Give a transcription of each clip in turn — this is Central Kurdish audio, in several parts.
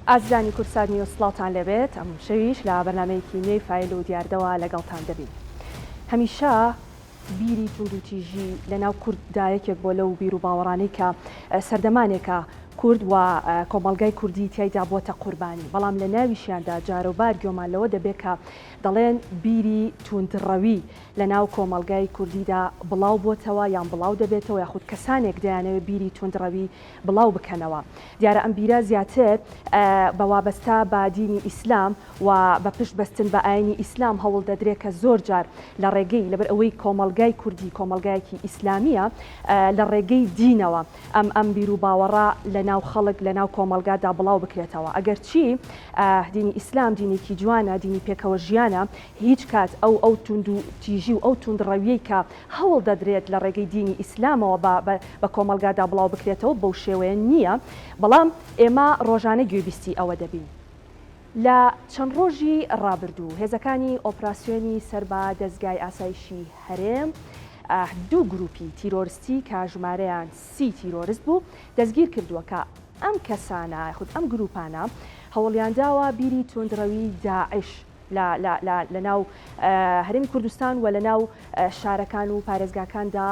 ئازیزانی کوردسات نیوز سڵاوتان لێبێت ئەم شەویش لە بەرنامەیەکی نوێی فایل و دیاردەوە لەگەڵتان دەبین هەمیشە بیری توندوتیژی لە ناو کورد دا یەکێک بووە لەو بیروباوەڕانەی کە سەردەمانێکە کورد و کۆمەڵگای کوردی تیایدا بووەتە قوربانی، بەڵام لە ناویشیاندا جاروبار گوێمان لەوە دەبێت کە دەڵێن بیری توندڕەوی لە ناو کۆمەڵگای کوردیدا بڵاو بۆتەوە یان بڵاو دەبێتەوە یاخود کەسانێک دەیانەوێت بیری توندڕەوی بڵاو بکەنەوە. دیارە ئەم بیرە زیاتر بە وابەستە بە دینی ئیسلام و بە پشت بەستن بە ئاینی ئیسلام هەوڵ دەدرێت کە زۆر جار لە ڕێگەی لەبەر ئەوەی کۆمەڵگای کوردی کۆمەڵگایەکی ئیسلامییە لە ڕێگەی دینەوە ئەم ئەم بیروباوەڕە لە ناو خەڵک لە ناو کۆمەڵگادا بڵاو بکرێتەوە ئەگەر چی دینی ئیسلام دینێکی جوانە دینی پێکەوە ژیانە هیچ کات ئەو ئەو توندو تیژی و ئەو توندڕەویەی کە هەوڵ دەدرێت لە ڕێگەی دینی ئیسلامەوە بە بە کۆمەڵگادا بڵاو بکرێتەوە بەو شێوەیە نییە بەڵام ئێمە ڕۆژانە گوێبیستی ئەوە دەبین. لە چەند ڕۆژی ڕابردوو هێزەکانی ئۆپراسیۆنی سەر بە دەزگای ئاسایشی هەرێم دوو گروپی تیرۆرستی کە ژمارەیان سی تیرۆرست بوو دەستگیر کردووە کە ئەم کەسانە یاخود ئەم گروپانە هەوڵیانداوە بیری توندڕەوی داعش لە لە لە لە ناو هەرێمی کوردستان و لە ناو شارەکان و پارێزگاکاندا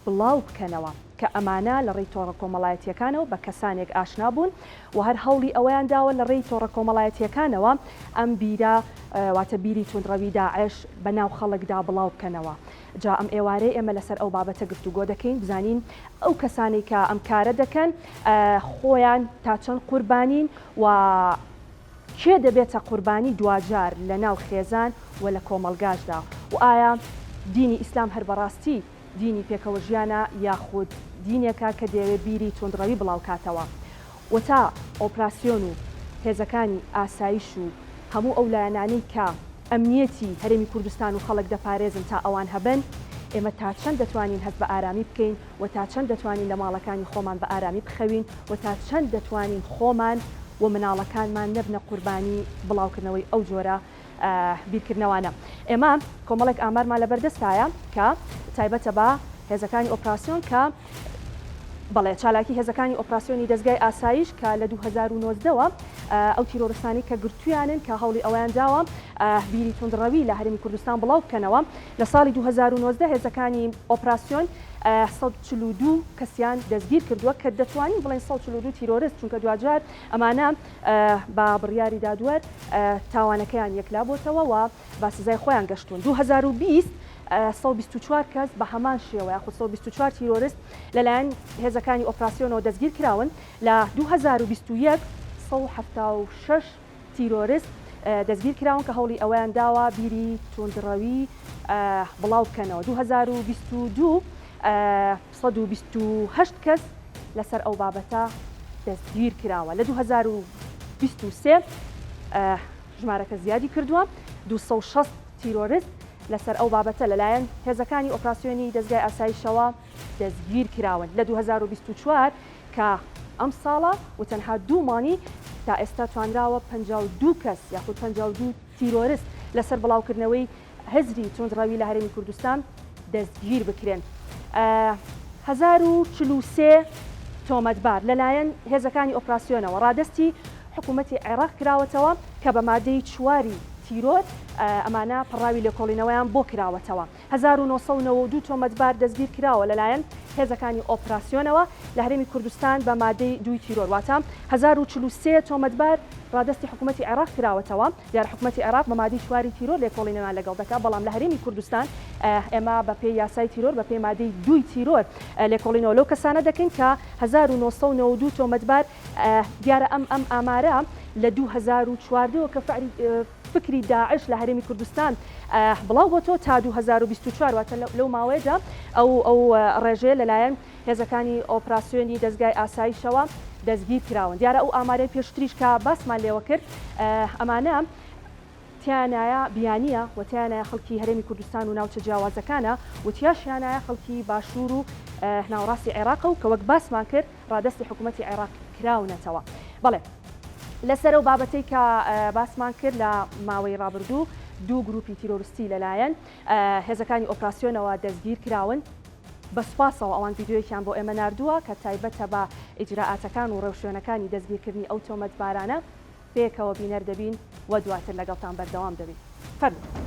بڵاو بکەنەوە. کە ئەمانە لە ڕێی تۆڕە کۆمەڵایەتییەکانەوە بە کەسانێک ئاشنا بوون و هەر هەوڵی ئەوەیان داوە لە ڕێی تۆڕە کۆمەڵایەتییەکانەوە ئەم بیرە واتە بیری توندڕەوی داعش بە ناو خەڵکدا بڵاو بکەنەوە. جا ئەم ئێوارەیە ئێمە لەسەر ئەو بابەتە گفتوگۆ دەکەین بزانین ئەو کەسانەی کە ئەم کارە دەکەن خۆیان تا چەند قوربانین و کێ دەبێتە قوربانی دواجار لە ناو خێزان و لە کۆمەڵگاشدا و ئایا دینی ئیسلام هەر بەڕاستی دینی پێکەوەژیانە یاخود دینێکە کە دەیەوێت بیری توندڕەوی بڵاوکاتەوە و تا ئۆپراسیۆن و هێزەکانی ئاسایش و هەموو ئەو لایەنانەی کە ئەمنیەتی هەرێمی کوردستان و خەڵک دەپارێزن تا ئەوان هەبن ئێمە تا چەند دەتوانین هەست بە ئارامی بکەین و تا چەند دەتوانین لە ماڵەکانی خۆمان بە ئارامی بخەوین و تا چەند دەتوانین خۆمان و مناڵەکانمان نەبنە قوربانی بڵاوکردنەوەی ئەو جۆرە بیرکردنەوانە. ئێمە کۆمەڵێک ئامارمان لەبەردەستایە کە تایبەتە بە هێزەکانی ئۆپراسیۆن کە بەڵێ چالاکی هێزەکانی ئۆپراسیۆنی دەزگای ئاسایش کە لە 2019 وە ئەو تیرۆرستانی کە گرتویانن کە هەوڵی ئەوەیان داوە بیری توندڕەوی لە هەرێمی کوردستان بڵاو بکەنەوە لە ساڵی 2019 هێزەکانی ئۆپراسیۆن 142 کەسیان دەستگیر کردووە کە دەتوانین بڵێن 142 تیرۆرست چونکە دواجار ئەمانە بە بڕیاری دادوەر تاوانەکەیان یەکلابۆتەوە و بە سزای خۆیان گەشتوون. 2020 124 کەس بە هەمان شێوە یاخود 124 تیرۆرست لەلایەن هێزەکانی ئۆپراسیۆنەوە دەستگیرکراون، لە 2021 176 تیرۆرست دەستگیرکراون کە هەوڵی ئەوەیان داوە بیری توندڕەوی بڵاوبکەنەوە. 2022 128 کەس لەسەر ئەو بابەتە دەستگیر کراوە. لە 2023 ژمارەکە زیادی کردووە، 260 تیرۆرست لەسەر ئەو بابەتە لەلایەن هێزەکانی ئۆپراسیۆنی دەزگای ئاسایشەوە دەستگیر کراون. لە 2024 کە ئەمساڵە و تەنها دوو مانگی تا ئێستا توانراوە 52 کەس یاخود 52 تیرۆرست لەسەر بڵاوکردنەوەی هزری توندڕەوی لە هەرێمی کوردستان دەستگیر بکرێن. 1043 تۆمەتبار لەلایەن هێزەکانی ئۆپراسیۆنەوە ڕادەستی حکوومەتی عێراق کراوەتەوە کە بە مادەی چواری تیرۆر ئەمانە پەڕاوی لێکۆڵینەوەیان بۆ کراوەتەوە. 1992 تۆمەتبار دەستگیر کراوە لەلایەن هێزەکانی ئۆپراسیۆنەوە لە هەرێمی کوردستان بە مادەی دووی تیرۆر واتە 1043 تۆمەتبار ڕادەستی حکوومەتی عێراق کراوەتەوە. دیارە حکومەتی عێراق بە مادەی چواری تیرۆر لێکۆڵینەوەیان لەگەڵ دەکات، بەڵام لە هەرێمی کوردستان ئێمە بە پێی یاسای تیرۆر، بە پێی مادەی دووی تیرۆر لێکۆڵینەوە لەو کەسانە دەکەین کە 1992 تۆمەتبار دیارە ئەم ئەم ئامارە لە 2014 وە کە فکری داعش لە هەرێمی کوردستان بڵاو بۆتەوە تا 2024 واتە لەو ماوەیەدا ئەو ئەو ڕێژەیە لەلایەن هێزەکانی ئۆپراسیۆنی دەزگای ئاسایشەوە دەستگیر کراون. دیارە ئەو ئامارەی پێشتریش کە باسمان لێوە کرد ئەمانە تیانایە بیانییە و تیانایە خەڵکی هەرێمی کوردستان و ناوچە جیاوازەکانە و تیاشیانایە خەڵکی باشوور و ناوەڕاستی عێراقە و کە وەک باسمان کرد ڕادەستی حکوومەتی عێراق کراونەتەوە. بەڵێ لەسەر ئەو بابەتەی کە باسمان کرد لە ماوەی ڕابردوو دوو گرووپی تیرۆرستی لەلایەن هێزەکانی ئۆپراسیۆنەوە دەستگیر کراون. بە سوپاسەوە ئەوان ڤیدیۆیەکیان بۆ ئێمە ناردووە کە تایبەتە بە ئیجرائاتەکان و ڕێوشوێنەکانی دەستگیرکردنی ئەو تۆمەتبارانە. پێکەوە بینەر دەبین و دواتر لەگەڵتان بەردەوام دەبین. فەرموون.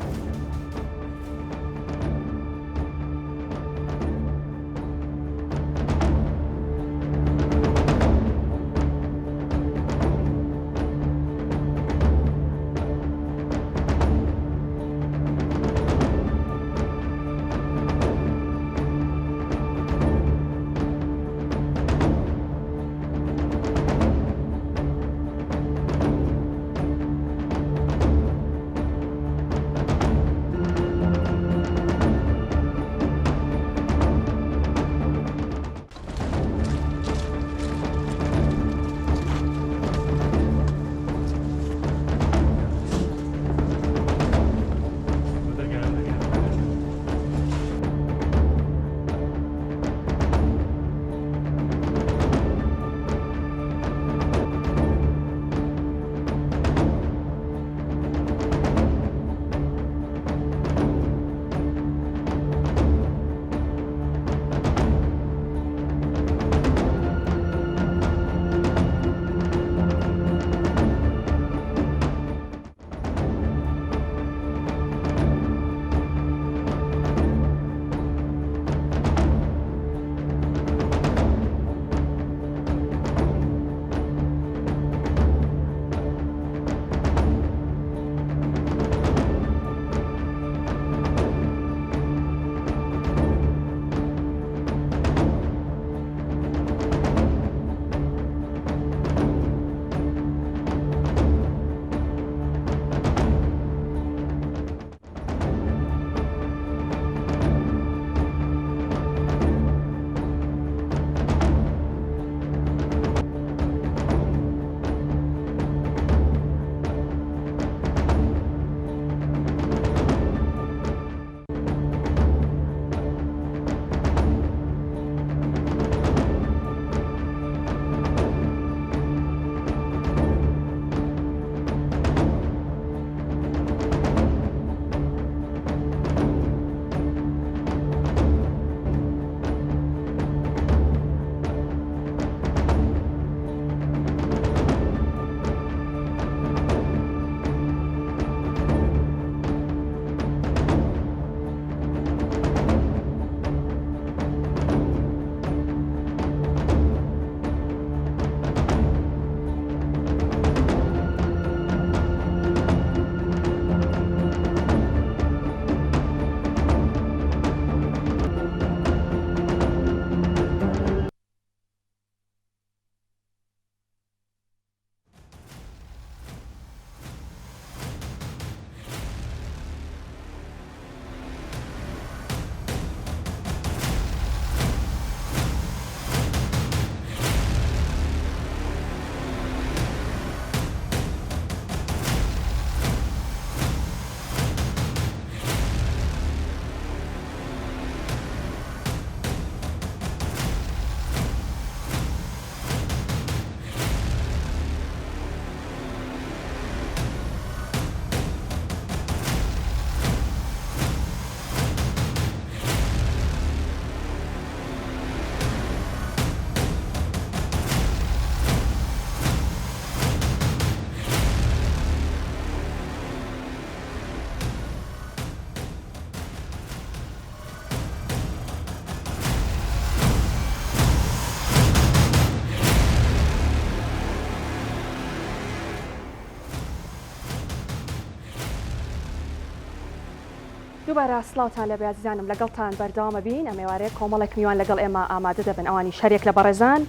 دووبارە سڵاوتان لێبێ ئازیزانم لەگەڵتان بەردەوامە بین ئەم ئێوارەیە کۆمەڵێک میوان لەگەڵ ئێمە ئامادە دەبن ئەوانیش هەریەک لە بەڕێزان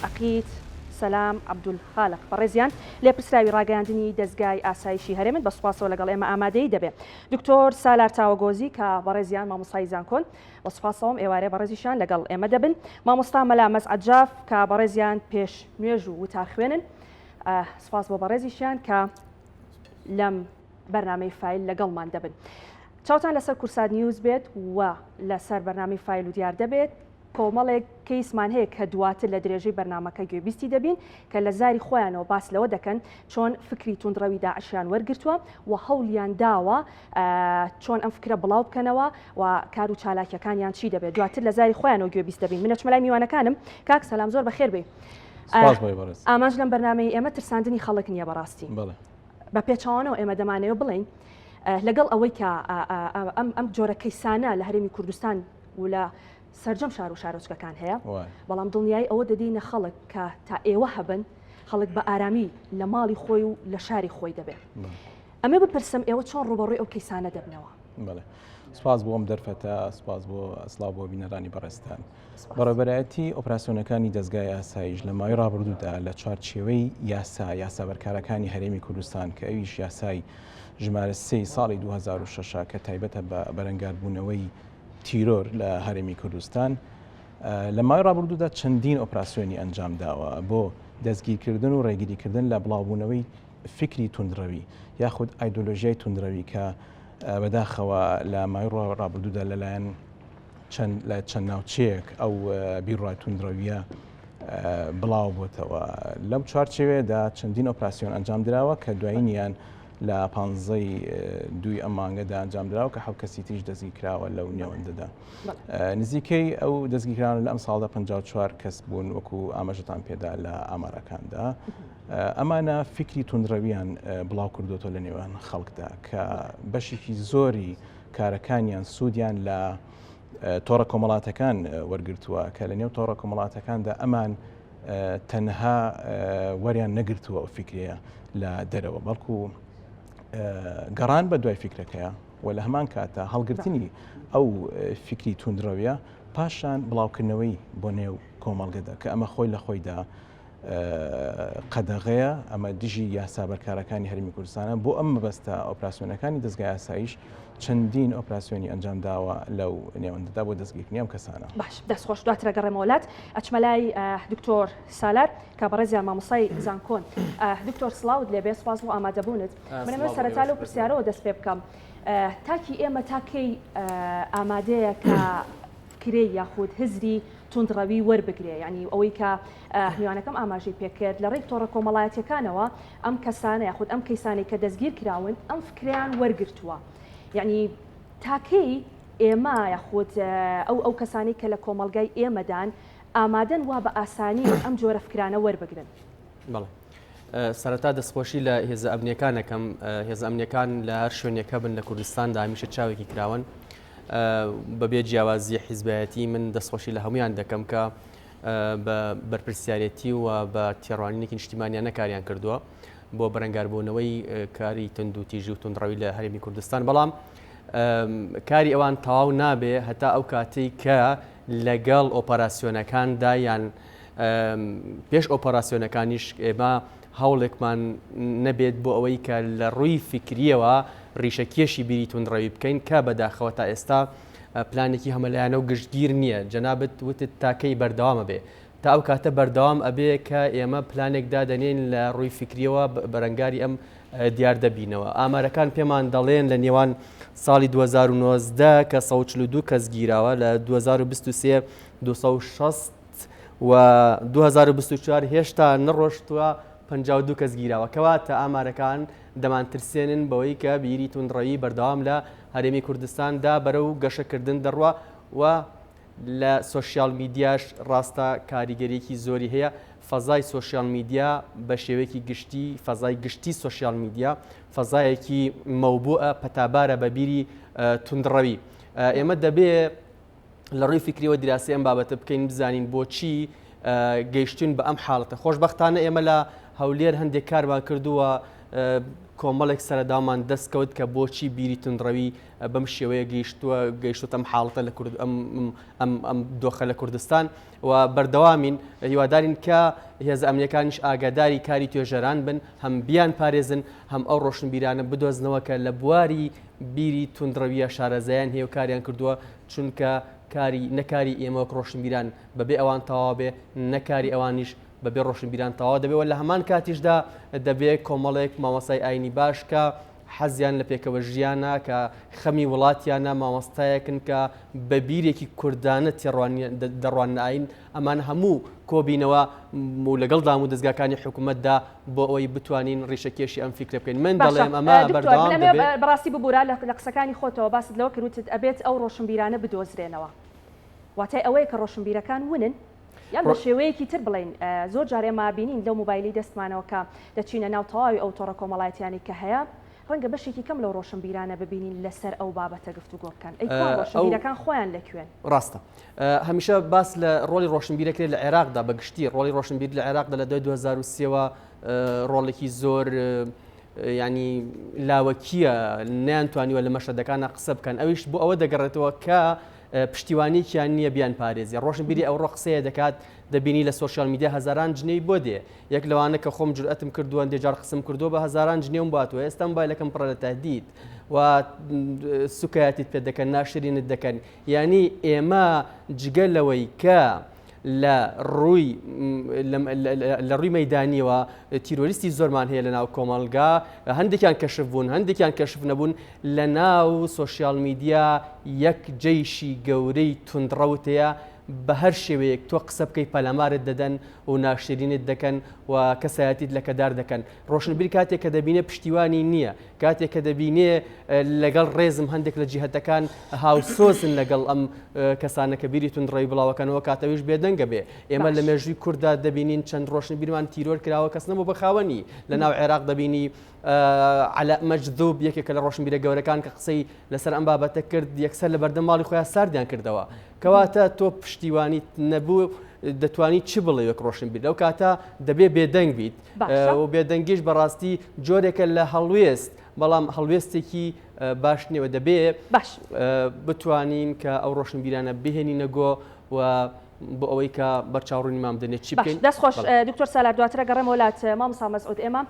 عەقید سەلام عەبدولخالق بەڕێزیان لێپرسراوی ڕاگەیاندنی دەزگای ئاسایشی هەرێمن بە سوپاسەوە لەگەڵ ئێمە ئامادەیی دەبێ دکتۆر سالار تاوەگۆزی کە بەڕێزیان مامۆستای زانکۆن بە سوپاسەوەم ئێوارێ بەڕێزیشان لەگەڵ ئێمە دەبن مامۆستا مەلا مەسعەد جاف کە بەڕێزیان پێش نوێژ و وتار خوێنن سوپاس بۆ بەڕێزیشیان کە لەم بەرنامەی فایل لەگەڵمان دەبن. چاوتان لەسەر کورسات نیوز بێت و لەسەر بەرنامەی فایل و دیار دەبێت کۆمەڵێک کەیسمان هەیە کە دواتر لە درێژەی بەرنامەکە گوێبیستی دەبین کە لە زاری خۆیانەوە باس لەوە دەکەن چۆن فکری توندڕەوی داعشیان وەرگرتووە و هەوڵیان داوە چۆن ئەم فکرە بڵاو بکەنەوە و کار و چالاکیەکانیان چی دەبێت دواتر لە زاری خۆیانەوە گوێبیست دەبین. من ئەچمە لای میوانەکانم. کاک سەلام زۆر بەخێر بێی. سپاس بۆ بەڕێز. ئامانج لەم بەرنامەی ئێمە ترساندنی خەڵک نییە بەڕاستی. بەڵێ. بە پێچەوانەوە ئێمە دەمانەوێت بڵێین لەگەڵ ئەوەی کە ئەم ئەم جۆرە کەیسانە لە هەرێمی کوردستان و لە سەرجەم شار و شارۆچکەکان هەیە بەڵام دڵنیایی ئەوە دەدەینە خەڵک کە تا ئێوە هەبن خەڵک بە ئارامی لە ماڵی خۆی و لە شاری خۆی دەبێت. ئەمە بپرسم ئێوە چۆن ڕوبەڕووی ئەو کەیسانە دەبنەوە؟ بەڵێ سپاس بۆ ئەم دەرفەتە سپاس بۆ سڵاو بۆ بینەرانی بەڕێزتان. بەڕێوەبەرایەتی ئۆپراسیۆنەکانی دەزگای ئاسایش لە ماوەی ڕابردوودا لە چوارچێوەی یاسا یاسا بەرکارەکانی هەرێمی کوردستان کە ئەویش یاسای ژمارە سێی ساڵی 2006 کە تایبەتە بە بەرەنگاربوونەوەی تیرۆر لە هەرێمی کوردستان لە ماوەی ڕابردوودا چەندین ئۆپراسیۆنی ئەنجام داوە بۆ دەستگیرکردن و ڕێگریکردن لە بڵاوبوونەوەی فیکری توندڕەوی یاخود ئایدۆلۆژیای توندڕەوی کە بەداخەوە لە ماوەی ڕابردوودا لەلایەن چەند لە چەند ناوچەیەک ئەو بیرڕای توندڕەویە بڵاو بۆتەوە لەم چوارچێوەیەدا چەندین ئۆپراسیۆن ئەنجام دراوە کە دوایینیان لە پانزەی دووی ئەم مانگەدا ئەنجام دراوە کە حەوت کەسی تریش دەستگیر کراوە لەو نێوەندەدا نزیکەی ئەو دەستگیرکراوانە لە ئەم ساڵدا 54 کەس بوون وەکو ئاماژەتان پێدا لە ئامارەکاندا ئەمانە فیکری توندڕەویان بڵاو کردوێتەوە لە نێوان خەڵکدا کە بەشێکی زۆری کارەکانیان سوودیان لە تۆڕە کۆمەڵاتەکان وەرگرتووە کە لە نێو تۆڕە کۆمەڵاتەکاندا ئەمان تەنها وەریان نەگرتووە ئەو فیکرەیە لە دەرەوە بەڵکو گەڕان بە دوای فیکرەکەیە و لە هەمان کاتە هەڵگرتنی ئەو فیکری توندڕەویە پاشان بڵاوکردنەوەی بۆ نێو کۆمەڵگەدا کە ئەمە خۆی لە خۆیدا قەدەغەیە، ئەمە دژی یاسا بەرکارەکانی هەرێمی کوردستانە، بۆ ئەم مەبەستە ئۆپراسیۆنەکانی دەزگای ئاسایش چەندین ئۆپراسیۆنی ئەنجام داوە لەو نێوەندەدا بۆ دەستگیرکردنی ئەم کەسانە. باش دەست خۆش دواتر ئەگەڕێمەوە لات ئەچمە لای دکتۆر سالار کە بەڕێزیان مامۆستای زانکۆن دکتۆر سڵاوت لێبێ سوپاس بۆ ئامادەبوونت من ئەمەوێت سەرەتا لەو پرسیارەوە دەست پێ بکەم تاکی ئێمە تا کەی ئامادەیە کە فکرەی یاخود هزری توندڕەوی وەربگرێ، یانی ئەوەی کە میوانەکەم ئاماژەی پێکرد لە ڕێی تۆڕە کۆمەڵایەتیەکانەوە ئەم کەسانە یاخود ئەم کەیسانەی کە دەستگیر کراون ئەم فکرەیان وەرگرتووە یعنی تاکەی ئێمە یاخود ئەو ئەو کەسانی کە لە کۆمەڵگای ئێمەدان ئامادەن وا بە ئاسانی ئەم جۆرە فکرانە وەربگرن. بەڵێ. سەرەتا دەستخۆشی لە هێزە ئەمنیەکان ئەکەم، هێزە ئەمنیەکان لە هەر شوێنێک هەبن لە کوردستاندا هەمیشە چاوێکی کراوەن بەبێ جیاوازی حیزبایەتی من دەستخۆشی لە هەمویان دەکەم کە بە بەرپرسیارەتی و بە تێڕوانینێکی نیشتیمانیانە کاریان کردووە بۆ بەرەنگاربوونەوەی کاری توندوتیژی و توندڕەوی لە هەرێمی کوردستان بەڵام کاری ئەوان تەواو نابێ هەتا ئەو کاتەی کە لەگەڵ ئۆپەراسیۆنەکاندا یان پێش ئۆپەراسیۆنەکانیش ئێمە هەوڵێکمان نەبێت بۆ ئەوەی کە لە ڕووی فیکرییەوە ڕیشەکێشی بیری توندڕەوی بکەین کە بەداخەوە تا ئێستا پلانێکی هەمەلایەنە و گشتگیر نییە. جەنابت وتت تا کەی بەردەوام ئەبێ؟ تا ئەو کاتە بەردەوام ئەبێ کە ئێمە پلانێک دادەنێین لە ڕووی فیکرییەوە بەرەنگاری ئەم دیاردە بینەوە. ئامارەکان پێمان دەڵێن لە نێوان ساڵی 2019 کە 142 کەس گیراوە لە 2023 260 و 2024 هێشتا نەڕۆشتووە 52 کەس گیراوە کەواتە ئامارەکان دەمانترسێنن بەوەی کە بیری توندڕەوی بەردەوام لە هەرێمی کوردستاندا بەرەو گەشەکردن دەڕوا و لە سۆشیال میدیاش ڕاستە کاریگەریەکی زۆری هەیە فەزای سۆشیال میدیا بە شێوەیەکی گشتی فەزای گشتی سۆشیال میدیا فەزایەکی مەوبوئە پەتابارە بە بیری توندڕەوی ئێمە دەبێ لە ڕووی فیکریەوە دیراسی ئەم بابەتە بکەین بزانین بۆچی گەیشتوین بە ئەم حاڵەتە خۆشبەختانە ئێمە لە هەولێر هەندێک کارمان کردووە کۆمەڵێک سەرەدامان دەستکەوت کە بۆچی بیری تونڕەوی بەم شێوەیە گەیشتووە گەیشتوتەم حاڵەتە لە کورد ئەم ئەم ئەم دۆخە لە کوردستان و بەردەوامین هیوادارین کە هێزە ئەمنیەکانیش ئاگاداری کاری توێژەران بن هەم بیان پارێزن هەم ئەو ڕۆشنبیرانە بدۆزنەوە کە لە بواری بیری توندڕەویە شارەزایان هەیە و کاریان کردووە چونکە کاری نە کاری ئێمە وەک ڕۆشنبیران بەبێ ئەوان تەواو بێ نە کاری ئەوانیش بەبێ ڕۆشنبیران تەواو دەبێ و لە هەمان کاتیشدا دەبێ کۆمەڵێک مامۆستای ئاینی باش کە حەزیان لە پێکەوە ژیانە کە خەمی وڵاتیانە مامۆستایەکن کە بە بیرێکی کوردانە دەڕواننە ئاین ئەمان هەموو کۆبینەوە و لەگەڵ دام و دەزگاکانی حکوومەتدا بۆ ئەوەی بتوانین ڕیشەکێشی ئەم فیکرە بکەین من دەڵێم ئەمە بەردەوام دەبێت. بەڕاستی ببورە لە قسەکانی خۆتەوە باست لەوە کرد وتت ئەبێت ئەو ڕۆشنبیرانە بدۆزرێنەوە واتای ئەوەیە کە ڕۆشنبیرەکان ونن؟ یان بە شێوەیەکی تر بڵێین، زۆر جار ئێمە بینین لەو مۆبایلەی دەستمانەوە کە دەچینە ناو تەواوی ئەو تۆڕە کۆمەڵایەتیانەی کە هەیە، ڕەنگە بەشێکی کەم لەو ڕۆشنبیرانە ببینین لەسەر ئەو بابەتە گفتوگۆ بکەن. ئەی کوا ڕۆشنبیرەکان خۆیان لە کوێن؟ ڕاستە. هەمیشە باس لە ڕۆڵی ڕۆشنبیر دەکرێت لە عێراقدا بە گشتی، ڕۆڵی ڕۆشنبیر لە عێراقدا لە دوای 2003 وە ڕۆڵێکی زۆر ینی لاوەکییە، نەیانتوانیوە لە مەشهەدەکانە قسە بکەن، ئەویش بۆ ئەوە دەگەڕێتەوە کە پشتیوانیەکیان نییە بیان پارێزێ ڕۆشنبیری ئەوڕۆ قسەیە دەکات دەبینی لە سۆشیال میدیا هەزاران جنێوی بۆ دێ یەک لەوانە کە خۆم جورئەتم کردووە هەندێ جار قسم کردووە بە هەزاران جنێوم باتووە ئێستا مۆبایلەکەم پڕە لە تهدید و سوکایەتیت پێ دەکەن ناشرینت دەکەن یعنی ئێمە جگە لەوەی کە لە ڕووی لە ڕووی مەدانیەوە تیرۆریستی زۆرمان هەیە لە ناو کۆمەڵگا هەندێکیان کەشف بوون هەندێکیان کەشف نەبوون لە ناو سۆشیال میدیا یەک جەیشی گەورەی توندڕەوت هەیە بە هەر شێوەیەک تۆ قسە بکەی پەلامارت دەدەن و ناشرینت دەکەن و کەسایەتیت لەکەدار دەکەن. ڕۆشنبیر کاتێک کە دەبینێ پشتیوانی نییە، کاتێک کە دەبینێ لەگەڵ ڕێزم هەندێک لە جیهەتەکان هاوسۆزن لەگەڵ ئەم کەسانە کە بیری توندڕەوی بڵاوەکەنەوە کاتەویش بێدەنگە بێ. ئێمە لە مێژووی کورددا دەبینین چەند ڕۆشنبیرمان تیرۆر کراوە کەس نەبوو بە خاوەنی. لە ناو عێراق دەبینی عەلاء مەجذوب یەکێکە لە ڕۆشنبیرە گەورەکان کە قسەی لەسەر ئەم بابەتە کرد یەکسەر لە بەردەم ماڵی خۆیان ساردیان کردەوە. کەواتە تۆ پشتیوانیت نەبوو دەتوانی چ بڵێ وەک ڕۆشنبیر لەو کاتە دەبێ بێدەنگ بیت و بێدەنگیش بەڕاستی جۆرێکە لە هەڵوێست بەڵام هەڵوێستێکی باش نییە دەبێ باش بتوانین کە ئەو ڕۆشنبیرانە بهێنینە گۆ و بۆ ئەوەی کە بەرچاوڕوونیمان بدەنێت چی بکەین دەست خۆش دکتۆر سالار دواترە گەڕێمەوە لات مامۆستا مەسعود ئێمە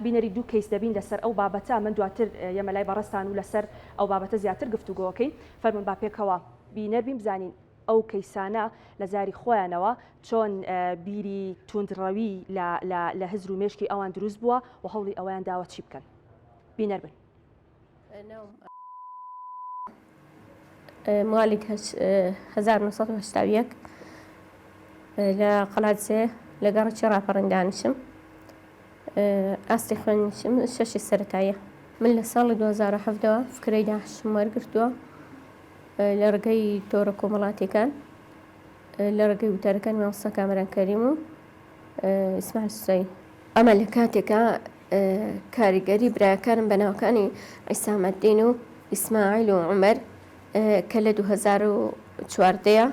بینەری دوو کەیس دەبین لەسەر ئەو بابەتە من دواتر یەمە لای بەڕێزتان و لەسەر ئەو بابەتە زیاتر گفتوگۆکەین فەرمونون با پێکەوە بینەر بین بزانین ئەو کەیسانە لە زاری خۆیانەوە چۆن بیری توندڕەوی لە هزر و مێشکی ئەوان دروست بووە و هەوڵی ئەوەیان داوە چی بکەن. بینەر بن. موالید 1981 لە قەڵادزێ لە گەڕەکی ڕاپەڕین دانیشم. ئاستی خوێندنیشم شەشی سەرەتاییە. من لە ساڵی 2017 ەوە فکرەی داعشم وەرگرتووە لە ڕێگەی تۆڕە کۆمەڵاتیەکان لە ڕێگەی وتارەکانی مامۆستا کامەران کەریم و ئیسماعیل سوسەیی. ئەمە لە کاتێکا کاریگەری برایەکانم بە ناوەکانی عیسامەدین و ئیسماعیل و عومەر کە لە 2014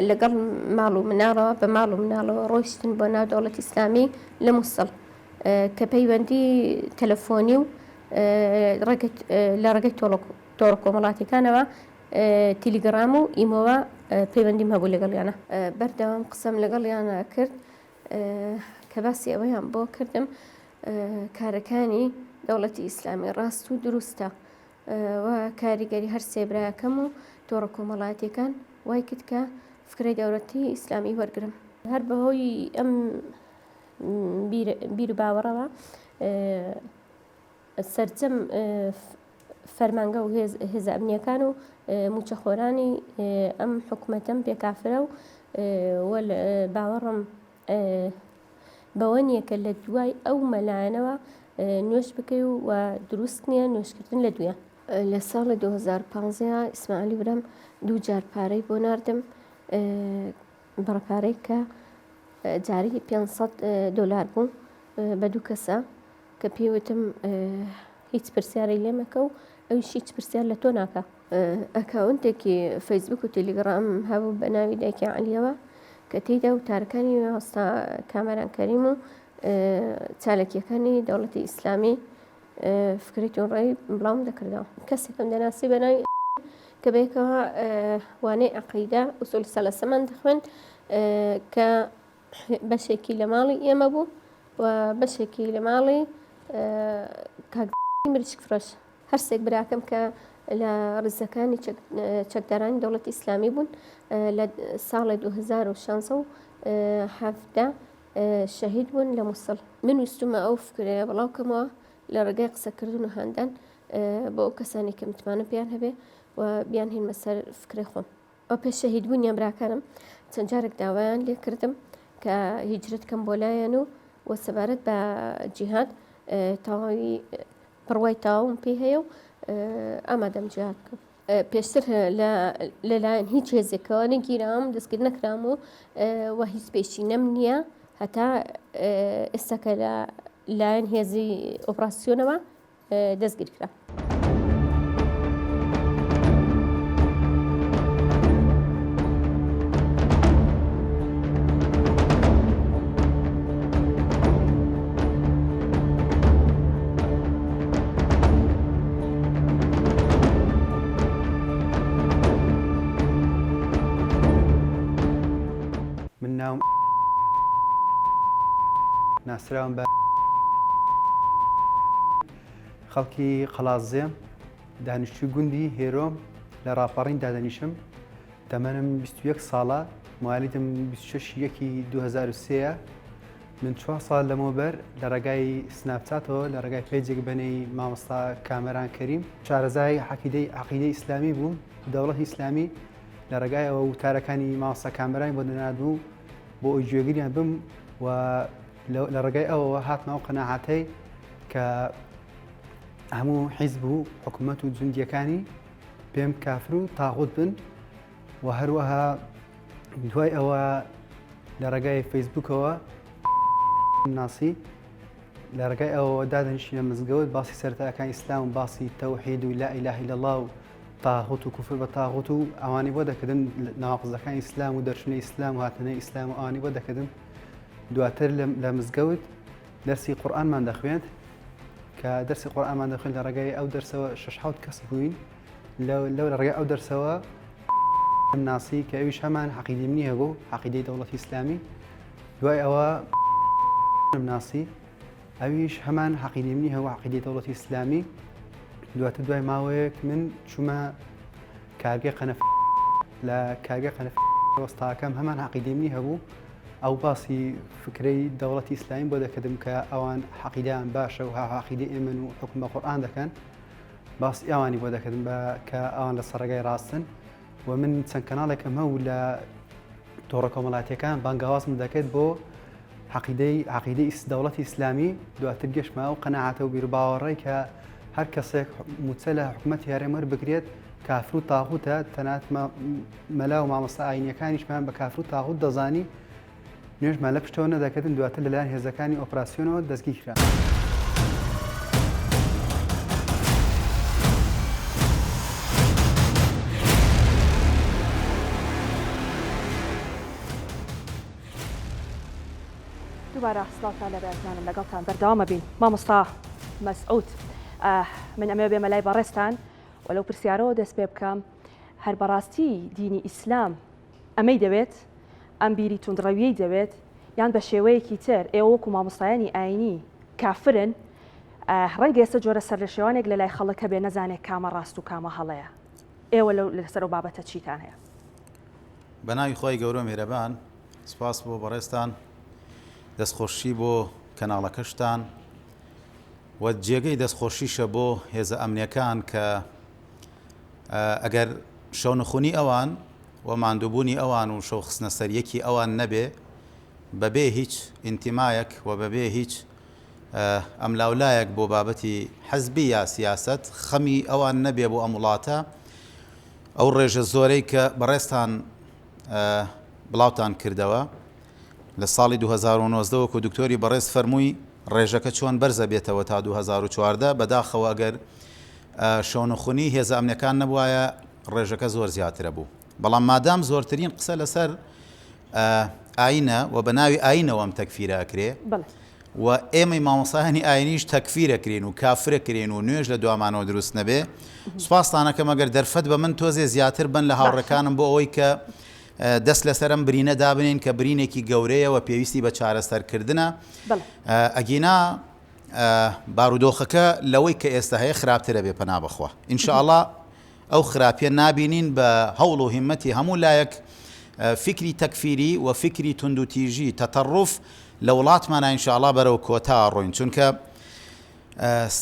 لەگەڵ ماڵ و مناڵەوە بە ماڵ و مناڵەوە ڕۆیشتن بۆ ناو دەوڵەتی ئیسلامی لە موسڵ کە پەیوەندی تەلەفۆنی و لە ڕێگەی تۆڕە کۆمەڵاتیەکانەوە تیلیگڕام و ئیمۆوە پەیوەندیم هەبوو لەگەڵیانە. بەردەوام قسەم لەگەڵیانە کرد کە باسی ئەوەیان بۆ کردم کارەکانی دەوڵەتی ئیسلامی ڕاست و دروستە و کاریگەری هەر سێ براکەم و تۆڕە کۆمەڵایەتیەکان وای کرد کە فکرەی دەوڵەتی ئیسلامی وەرگرم. هەر بەهۆی ئەم بیر و باوەڕەوە سەرجەم فەرمانگە و هێزە ئەمنیەکان و موچەخۆرانی ئەم حکومەتەم پێ کافرە و باوەڕم بەوە نییە کە لە دوای ئەو مەلایەنەوە نوێژ بکەی و دروست نییە نوێژکردن لە دویان. لە ساڵی 2015 ئیسماعیلی برام دوو جار پارەی بۆ ناردم بڕە پارەی کە جاری 500 دۆلار بوو بە دوو کەسە کە پێی وتم هیچ پرسیارێک لێ مەکە و ئەویش هیچ پرسیار لە تۆ ناکا. ئەکاونتێکی فەیسبوک و تێلیگڕام هەبوو بە ناوی دایکی عەلیەوە کە تێیدا وتارەکانی مامۆستا کامەران کەریم و چاالکیەکانی دەوڵەتی ئیسلامی فکری توندڕەوی بڵاوم دەکردەوە. کەسێکم دەناسی بە ناوی کە بەیەکەوە وانەی عەقیدە ئوسول سەلەسەمان دەخوێند کە بەشێکی لە ماڵی ئێمە بوو و بەشێکی لە ماڵی کاک مریشک فرۆش. هەرسێک براکەم کە لە ڕیزەکانی چەکدارانی دەوڵەتی ئیسلامی بوون لە ساڵی 2016 و حەڤدە شەهید بوون لە موسڵ. من ویستومە ئەو فکرەیە بڵاو کەمەوە لە ڕێگای قسەکردن و هاندان بۆ ئەو کەسانەی کە متمانەم پێیان هەبێ و بیانهێنمە سەر فکرەی خۆم. و پێش شەهید بوونیان براکانم چەند جارێک داوایان لێ کردم کە هیجرەت کەم بۆ لایەن و و سەبارەت بە جیهاد تەواوی بڕوای تەواوم پێی هەیە و ئامادەم جیهاد بکەم. پێشتر لەلایەن هیچ هێزێکەوە نەگیرام، دەستگیر نەکرام و و هیچ پێشینەم نییە هەتا ئێستا کە لە لایەن هێزی ئۆپراسیۆنەوە دەستگیر کرا. من ناوم ناسراوم بە خەڵکی قەڵادزێم دانیشتوی گوندی هێرۆم لە ڕاپەڕین دادەنیشم تەمەنم 21 ساڵە موالیدم 26 یەکی 2023 من چوار ساڵ لەمەوبەر لە ڕێگای سناپچاتەوە لە ڕێگای page ێک بەنێی مامۆستا کامەران کەریم شارەزای عەقیدەی عەقیدەی ئیسلامی بووم دەوڵەتی ئیسلامی لە ڕێگای ئەوە وتارەکانی مامۆستا کامەرانی بۆ دەناردم بۆ ئەوی گوێگریان بم و لە ڕێگای ئەوەوە هاتمە ئەو قەناعەتەی کە هەموو حیزب و حکوومەت و جوندیەکانی پێم کافر و تاغوت بن و هەروەها دوای ئەوە لە ڕێگای فەیسبوکەوە ناسی لە ڕێگای ئەوەوە دادەنیشینە مزگەوت باسی سەرەتاکانی ئیسلام و باسی تەوحید و لا إله إلا الله و تاغوت و کوفر بە تاغوت و ئەوانی بۆ دەکردن ناوەقزەکانی ئیسلام و دەرچونی ئیسلام و هاتنە ئیسلام و ئەوانی بۆ دەکردن دواتر لە مزگەوت دەرسی قورئانمان دەخوێند کە دەرسی قورئانمان دەخوێند لە ڕێگای ئەو دەرسەوە شەش حەوت کەس بووین لەو لە ڕێگای ئەو دەرسەوە ناسی کە ئەویش هەمان عەقیدەی منی هەبوو عەقیدەی دەوڵەتی ئیسلامی دوای ئەوە ناسی ئەویش هەمان عەقیدەی منی هەبوو عەقیدەی دەوڵەتی ئیسلامی دواتر دوای ماوەیەک من چوومە کارگەی قەنەف لە کارگەی قەنەف وەستاکەم هەمان عەقیدەی منی هەبوو ئەو باسی فکرەی دەوڵەتی ئیسلامی بۆ دەکردم کە ئەوان عەقیدەیان باشە و عەقیدەی ئێمەن و حوکم بە قورئان دەکەن باسی ئەوانی بۆ دەکردم بە کە ئەوان لە سەرڕێگای ڕاستن و من چەند کەناڵێکم هەبوو لە تۆڕە کۆمەڵاتیەکان بانگەوازم دەکرد بۆ عقیدەی عقیدەی دەوڵەتی ئیسلامی دواتر گەشتمە ئەو قەناعەتە و بیروباوەڕەی کە هەر کەسێک موچە لە حکوومەتی هەرێم وەربگرێت کافر و تاغوتە تەنات مەلا و مامۆستا ئاینیەکانیشمان بە کافر و تاغوت دەزانی نوێژمان لە پشتەوە نەدەکردن، دواتر لەلایەن هێزەکانی ئۆپراسیۆنەوە دەستگیرکرا. دووبارە سڵاوتان لێبێ ئەزانم لەگەڵتان بەردەوام ئەبین مامۆستا مەسعود من ئەمەوێ بێمە لای بەڕێزتان و لەو پرسیارەوە دەست پێ بکەم هەر بەڕاستی دینی ئیسلام ئەمەی دەوێت؟ ئەم بیری توندڕەویەی دەوێت؟ یان بە شێوەیەکی تر ئێوە وەکو مامۆستایانی ئاینی کافرن؟ ڕەنگە ئێستا جۆرە سەرلێشێوانێک لە لای خەڵک هەبێ نەزانێ کامە ڕاست و کامە هەڵەیە. ئێوە لەو لەسەر ئەو بابەتە چیتان هەیە؟ بە ناوی خوای گەورە و میهرەبان سوپاس بۆ بەڕێزتان دەستخۆشی بۆ کەناڵەکەشتان و جێگەی دەستخۆشیشە بۆ هێزە ئەمنیەکان کە ئەگەر شەونخونی ئەوان و ماندووبوونی ئەوان و شەو خستنە سەر یەکی ئەوان نەبێ بەبێ هیچ ئینتیمایەک و بەبێ هیچ ئەملاولایەک بۆ بابەتی حزبی یا سیاسەت خەمی ئەوان نەبێ بۆ ئەم وڵاتە ئەو ڕێژە زۆرەی کە بەڕێزتان بڵاوتان کردەوە لە ساڵی 2019 وەکو دکتۆری بەڕێز فەرمووی ڕێژەکە چۆن بەرزە بێتەوە تا 2014 بەداخەوە ئەگەر شەونخونی هێزە ئەمنیەکان نەبوایە ڕێژەکە زۆر زیاترە بوو بەڵام مادام زۆرترین قسە لەسەر ئاینە و بە ناوی ئاینەوە ئەم تەکفیرە ئەکرێ و ئێمەی مامۆسایانی ئاینیش تەکفیرەکرین و کافرەکرین و نوێژ لە دوامانەوە دروست نەبێ سوپاستانەکەم ئەگەر دەرفەت بە من تۆزێ زیاتر بن لە هاوڕێکانم بۆ ئەوەی کە دەست لەسەرم برینە دابنین کە برینێکی گەورەیە و پێویستی بە چارەسەرکردنە ئەگینا بارودۆخەکە لەوەی کە ئێستا هەیە خراپترە بێ پەنا بەخوا ان شاء اللە ئەو خراپیە نابینین بە هەوڵ و هیمەتی هەموو لایەک فیکری تەکفیری و فیکری توندوتیژی تەتەڕوف لە وڵاتمانا ان شاء اللە بەرەو کۆتا ڕۆین چونکە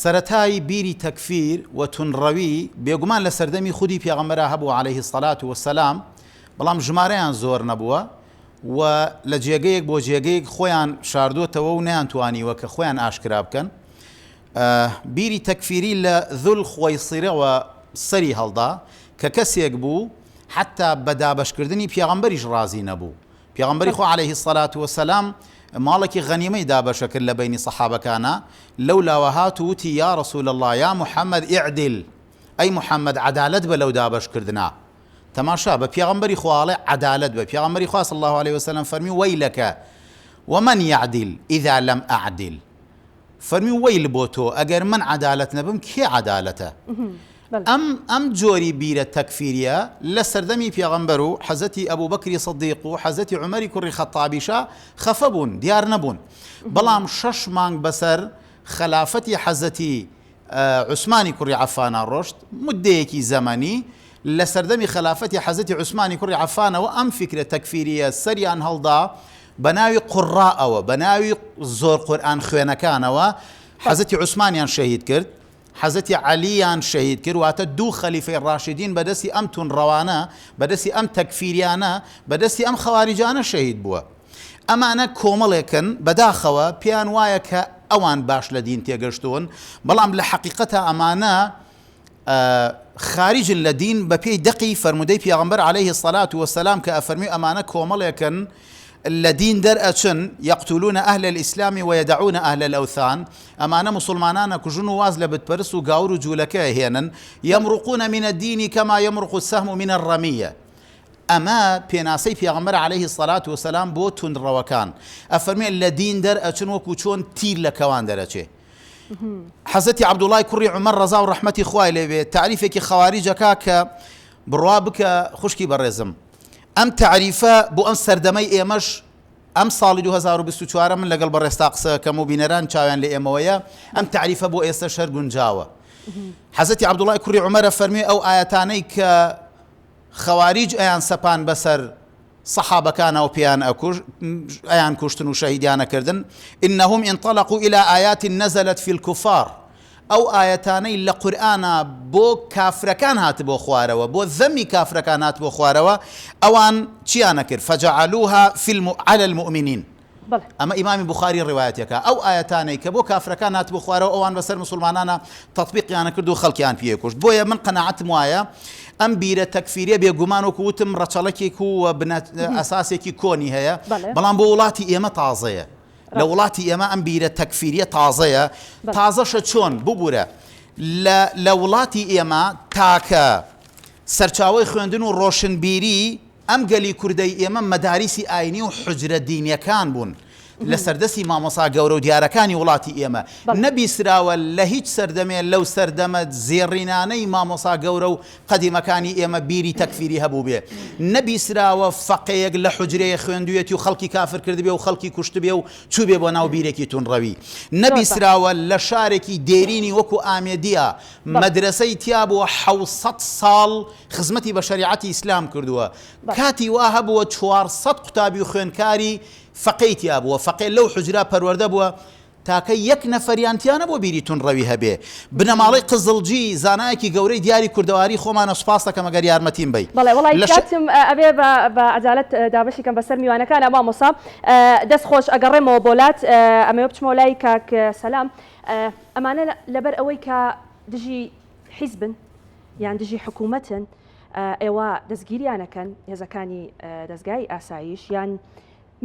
سەرەتای بیری تەکفیر و تونڕەوی بێگومان لە سەردەمی خودی پێغەمبەرا هەبوو عەلەیه الصلاة والسلام بەڵام ژمارەیان زۆر نەبووە و لە جێگەیەک بۆ جێگەیەک خۆیان شاردۆتەوە و نەیانتوانیوە کە خۆیان ئاشکرا بکەن. بیری تەکفیری لە ذو الخویصرەوە سەری هەڵدا. کە کەسێک بوو حەتتا بە دابەشکردنی پێغەمبەریش ڕازی نەبوو. پێغەمبەری خوا علیە الصلوە والسلام ماڵێکی غەنیمەی دابەشە کرد لە بەینی سەحابەکانا، لەو لاوە هات و وتی یا رسول اللە یا محمد اعدل، ئەی محمد عەدالەت بە لەو دابەشکردنە. تەماشا بە پێغەمبەری خوا ئەڵێ عەدالەت بە، پێغەمبەری خوا صلی اللە علیە وسلم فەرمی ویلک ومن یعدل اذا لم اعدل. فەرمی وەیل بۆ تۆ ئەگەر من عەدالەت نەبم کێ عەدالەتە؟ ئەم ئەم جۆری بیرە تەکفیریە لە سەردەمی پێغەمبەر و حەزەتی ئەبوبەکری سدیق و حەزەتی عومەری کوڕی خەتابیشا خەفە بوون دیار نەبوون بەڵام شەش مانگ بەسەر خەلافەتی حەزەتی عوسمانی کوڕی عەفانا ڕۆشت، موددەیەکی زەمەنی، لە سەردەمی خەلافەتی حەزرەتی عوسمانی کوڕی عەفانەوە ئەم فیکرە تەکفیرییە سەریان هەڵدا بە ناوی قوڕائەوە، بە ناوی زۆر قورئان خوێنەکانەوە، حەزرەتی عوسمانیان شەهید کرد، حەزرەتی عەلییان شەهید کرد، واتە دوو خەلیفەی ڕاشیدین بە دەستی ئەم توندڕەوانە، بە دەستی ئەم تەکفیریانە، بە دەستی ئەم خەواریجانە شەهید بووە. ئەمانە کۆمەڵێکن بەداخەوە پێیان وایە کە ئەوان باش لە دین تێگەشتوون بەڵام لە حەقیقەتا ئەمانە خارجن لە دین بە پێی دەقی فەرموودەی پێغەمبەر عەلەیهی سەلات وەسەلام کە ئەفەرمی ئەمانە کۆمەڵێکن لە دین دەرئەچن یەقتولون ئەهل الئیسلام ویدعون ئەهل الأوثان ئەمانە موسڵمانان ئەکوژن و واز لە بتپەرست و گاور و جوولەکە ئەهێنن یەمرقون من الدین کما یمرق السهم من الرمیە ئەمە پێناسەی پێغەمبەرە علیە الصلوە والسلام بۆ توندڕەوەکان، ئەفەرموێ لە دین دەرئەچن وەکو چۆن تیر لە کەوان دەرەچێ. حەزرەتی عەبدوڵای کوڕی عومەر ڕەزا و ڕەحمەتی خوای لێ بێ تەعریفێکی خەواریج ئەکا کە بڕوا بکە خوشکی بەڕێزم ئەم تەعریفە بۆ ئەم سەردەمەی ئێمەش ئەم ساڵی 2024 من لەگەڵ بەڕێزتا قسە کەم و بینەران چاویان لە ئێمەوەیە ئەم تەعریفە بۆ ئێستەش هەر گونجاوە. حەزرەتی عەبدوڵای کوڕی عومەرە فەرموێ ئەو ئایەتانەی کە خەواریج ئەیان سەپان بەسەر صەحابەکانەوە پێیان ئەکوشت ئەیان کوشتن و شەهیدیان ئەکردن انهم انطلقوا الى آیات نزلت فی الکفار ئەو ئایەتانەی لە قورئانا بۆ کافرەکان هاتبۆ خوارەوە بۆ زەمی کافرەکان هاتبۆ خوارەوە ئەوان چیان ئەکرد فجعلوها فی الم... علی المؤمنین بەڵێ. ئەمە ئیمامی بوخاری ڕیوایەتیەکا، ئەو ئایەتانەی کە بۆ کافرەکان هاتبوو خوارەوە ئەوان بەسەر موسوڵمانانا تەتبیقیان ئەکرد و خەڵکیان پێ ئەکوشت، بۆیە من قەناعەتم وایە ئەم بیرە تەکفیریە بێ گومان وەکو وتم ڕەچەڵەکێک و بنە ئەساسێکی کۆنی هەیە بەڵێ. بەڵام بۆ وڵاتی ئێمە تازەیە، لە ڕاستە. وڵاتی ئێمە ئەم بیرە تەکفیریە تازەیە، بەڵێ. تازەشە چۆن؟ ببورە لە لە وڵاتی ئێمە تاکە سەرچاوەی خوێندن و ڕۆشنبیری ئەم گەلی کوردەی ئێمە مەداریسی ئاینی و حوجرە دینیەکان بوون لە سەردەستی مامۆسا گەورە و دیارەکانی وڵاتی ئێمە نەبیسراوە لە هیچ سەردەمێ لەو سەردەمە زێڕینانەی مامۆسا گەورە و قەدیمەکانی ئێمە بیری تەکفیری هەبووبێ نەبیسراوە فەقێیەک لە حوجرەیە خوێندویەتی و خەڵکی کافر کردبێ و خەڵکی کوشتبێ و چووبێ بۆ ناو بیرێکی توندڕەوی نەبیسراوە لە شارێکی دێرینی وەکو ئامێدیا مەدرەسەی تیابووە 600 ساڵ خزمەتی بە شەریعەتی ئیسلام کردووە، کاتی وا هەبووە 400 قوتابی و خوێندکاری فەقێی تیا بووە، فەقێ لەو حوجرە پەروەردە بووە، تاکە یەک نەفەریان تیا نەبووە بیری توندڕەوی هەبێ. بنەماڵەی قزڵجی زانایەکی گەورەی دیاری کوردەواری خۆمانە سوپاست دەکەم ئەگەر یارمەتیم بەی. بەڵێ وەڵایی لە ش. کاتم ئەبێ بە بە عەدالەت دابەشی کەم بەسەر میوانەکانا مامۆستا دەست خۆش ئەگەڕێمەوە بۆ لات ئەمەوێ بچمەوە لای کاک سەلام ئەمانە لەبەر ئەوەی کە دژی حیزبن یان دژی حکوومەتن ئێوە دەستگیریان ئەکەن هێزەکانی دەزگای ئاسایش یان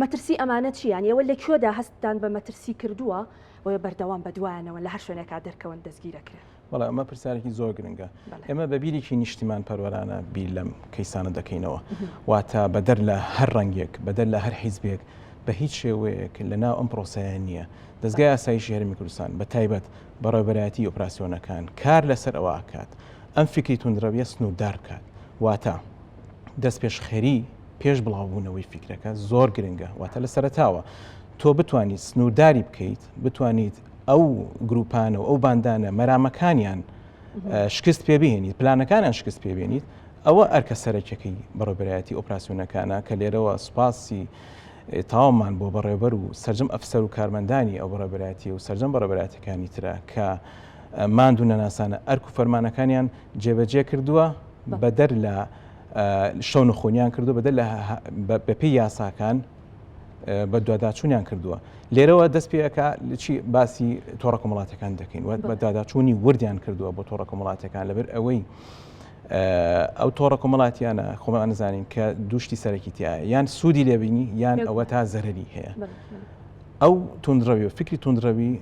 مەترسی ئەمانە چی یان ئێوە لە کوێدا هەستتان بە مەترسی کردووە بۆیە بەردەوام بە دوایانەوە لە هەر شوێنێکا دەرکەون دەستگیرەکرێن؟ بەڵێ ئەمە پرسیارێکی زۆر گرنگە ئێمە بە بیرێکی نیشتیمان پەروەرانە بیر لەم کەیسانە دەکەینەوە واتە بەدەر لە هەر ڕەنگێک بەدەر لە هەر حیزبێک بە هیچ شێوەیەک لە ناو ئەم پرۆسەیە نییە دەزگای ئاسایشی هەرێمی کوردستان بە تایبەت بەڕێوەبەرایەتی ئۆپراسیۆنەکان کار لەسەر ئەوە ئەکات ئەم فیکری توندڕەویە سنووردار بکات واتە دەستپێشخەری پێش بڵاوبوونەوەی فیکرەکە زۆر گرنگە واتە لە سەرەتاوە تۆ بتوانیت سنوورداری بکەیت بتوانیت ئەو گروپانە و ئەو باندانە مەرامەکانیان شکست پێ بهێنیت پلانەکانیان شکست پێ بێنیت ئەوە ئەرکە سەرەکیەکەی بەڕێوەبەرایەتی ئۆپراسیۆنەکانە کە لێرەوە سوپاسی تەواومان بۆ بەڕێوەبەر و سەرجەم ئەفسەر و کارمەندانی ئەو بەڕێوەبەرایەتی و سەرجەم بەڕێوەبەرایەتیەکانی ترە کە ماندوو نەناسانە ئەرک و فەرمانەکانیان جێبەجێ کردووە بەدەر لە شەونخۆنیان کردو بەدەر لە بەپێی یاساکان بەدواداچوونیان کردووە لێرەوە دەست پێەکە چی باسی تۆڕە کۆمەڵاتەکان دەکەین وە بەدواداچوونی وردیان کردووە بۆ تۆڕە کۆمەڵاتەکان لەبەر ئەوەی. ئەو تۆڕە کۆمەڵاتیانە خۆمان نزانین کە دوشتی سەرەکی تایە یان سوودی لێبینی یان ئەوە تا زەرری هەیە ئەو توندڕەوی و فکری توندڕەوی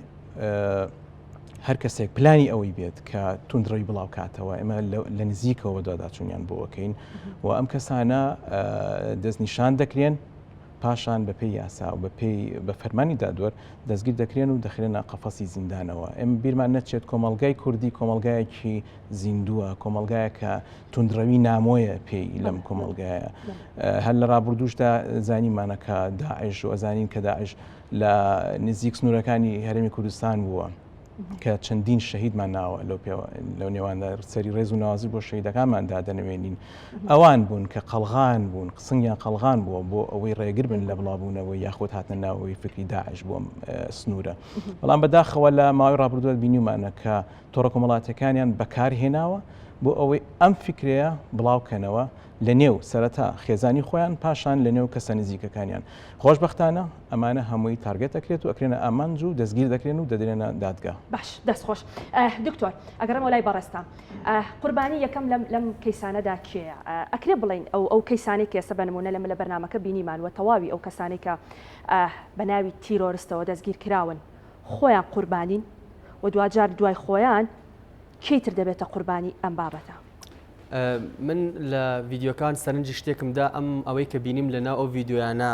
هەر کەسێک پلانی ئەوەی بێت کە توندڕەوی بڵاوکاتەوە ئێمە لە نزیکەوە دواداچوونیان بۆەکەین و ئەم کەسانە دەستنیشان دەکرێن پاشان بەپێی یاسا و بەپێی بە فەرمانی دادوەر دەستگیر دەکرێن و دەخرێنە قەفەسی زیندانەوە. ئێمە بیرمان نەچێت کۆمەڵگای کوردی کۆمەڵگایەکی زیندووە، کۆمەڵگایەکە توندڕەوی نامۆیە پێی لەم کۆمەڵگایە. هەر لە ڕابردووشدا زانیمانە کە داعش و ئەزانین کە داعش لە نزیک سنوورەکانی هەرێمی کوردستان بووە. کە چەندین شەهیدمان ناوە لەو پێوە لەو نێواندا سەری ڕێز و نوازی بۆ شەهیدەکانمان دادەنەوێنین ئەوان بوون کە قەڵغان بوون قسنگیان قەڵغان بووە بۆ ئەوەی ڕێگر بن لە بڵاوبوونەوەی یاخود هاتنە ناوەوەی فکری داعش بۆ سنوورە بەڵام بەداخەوە لە ماوەی ڕابردووە بینیمانە کە تۆڕە کۆمەڵاتەکانیان بەکارهێناوە بۆ ئەوەی ئەم فکرەیە بڵاوکەنەوە لە نێو سەرەتا خێزانی خۆیان پاشان لە نێو کەسە نزیکەکانیان. خۆشبەختانە ئەمانە هەمووی target ئەکرێت و ئەکرێنە ئامانج و دەستگیر دەکرێن و دەدرێنە دادگا. باش دەست خۆش دکتۆر ئەگەڕێمەوە لای بەڕێزتان قوربانی یەکەم لەم لەم کەیسانەدا کێیە ئەکرێ بڵێین ئەو ئەو کەیسانەی کە ئێستا بە نمونە لەم لە بەرنامەکە بینیمان وە تەواوی ئەو کەسانەی کە بە ناوی تیرۆرستەوە دەستگیر کراون خۆیان قوربانین و دواجار دوای خۆیان کێی تر دەبێتە قوربانی ئەم بابەتە؟ من لە ڤیددیوکان سەرنجی شتێکم دا ئەم ئەوەی کە بینیم لە ناو ئەو ڤیددیویانە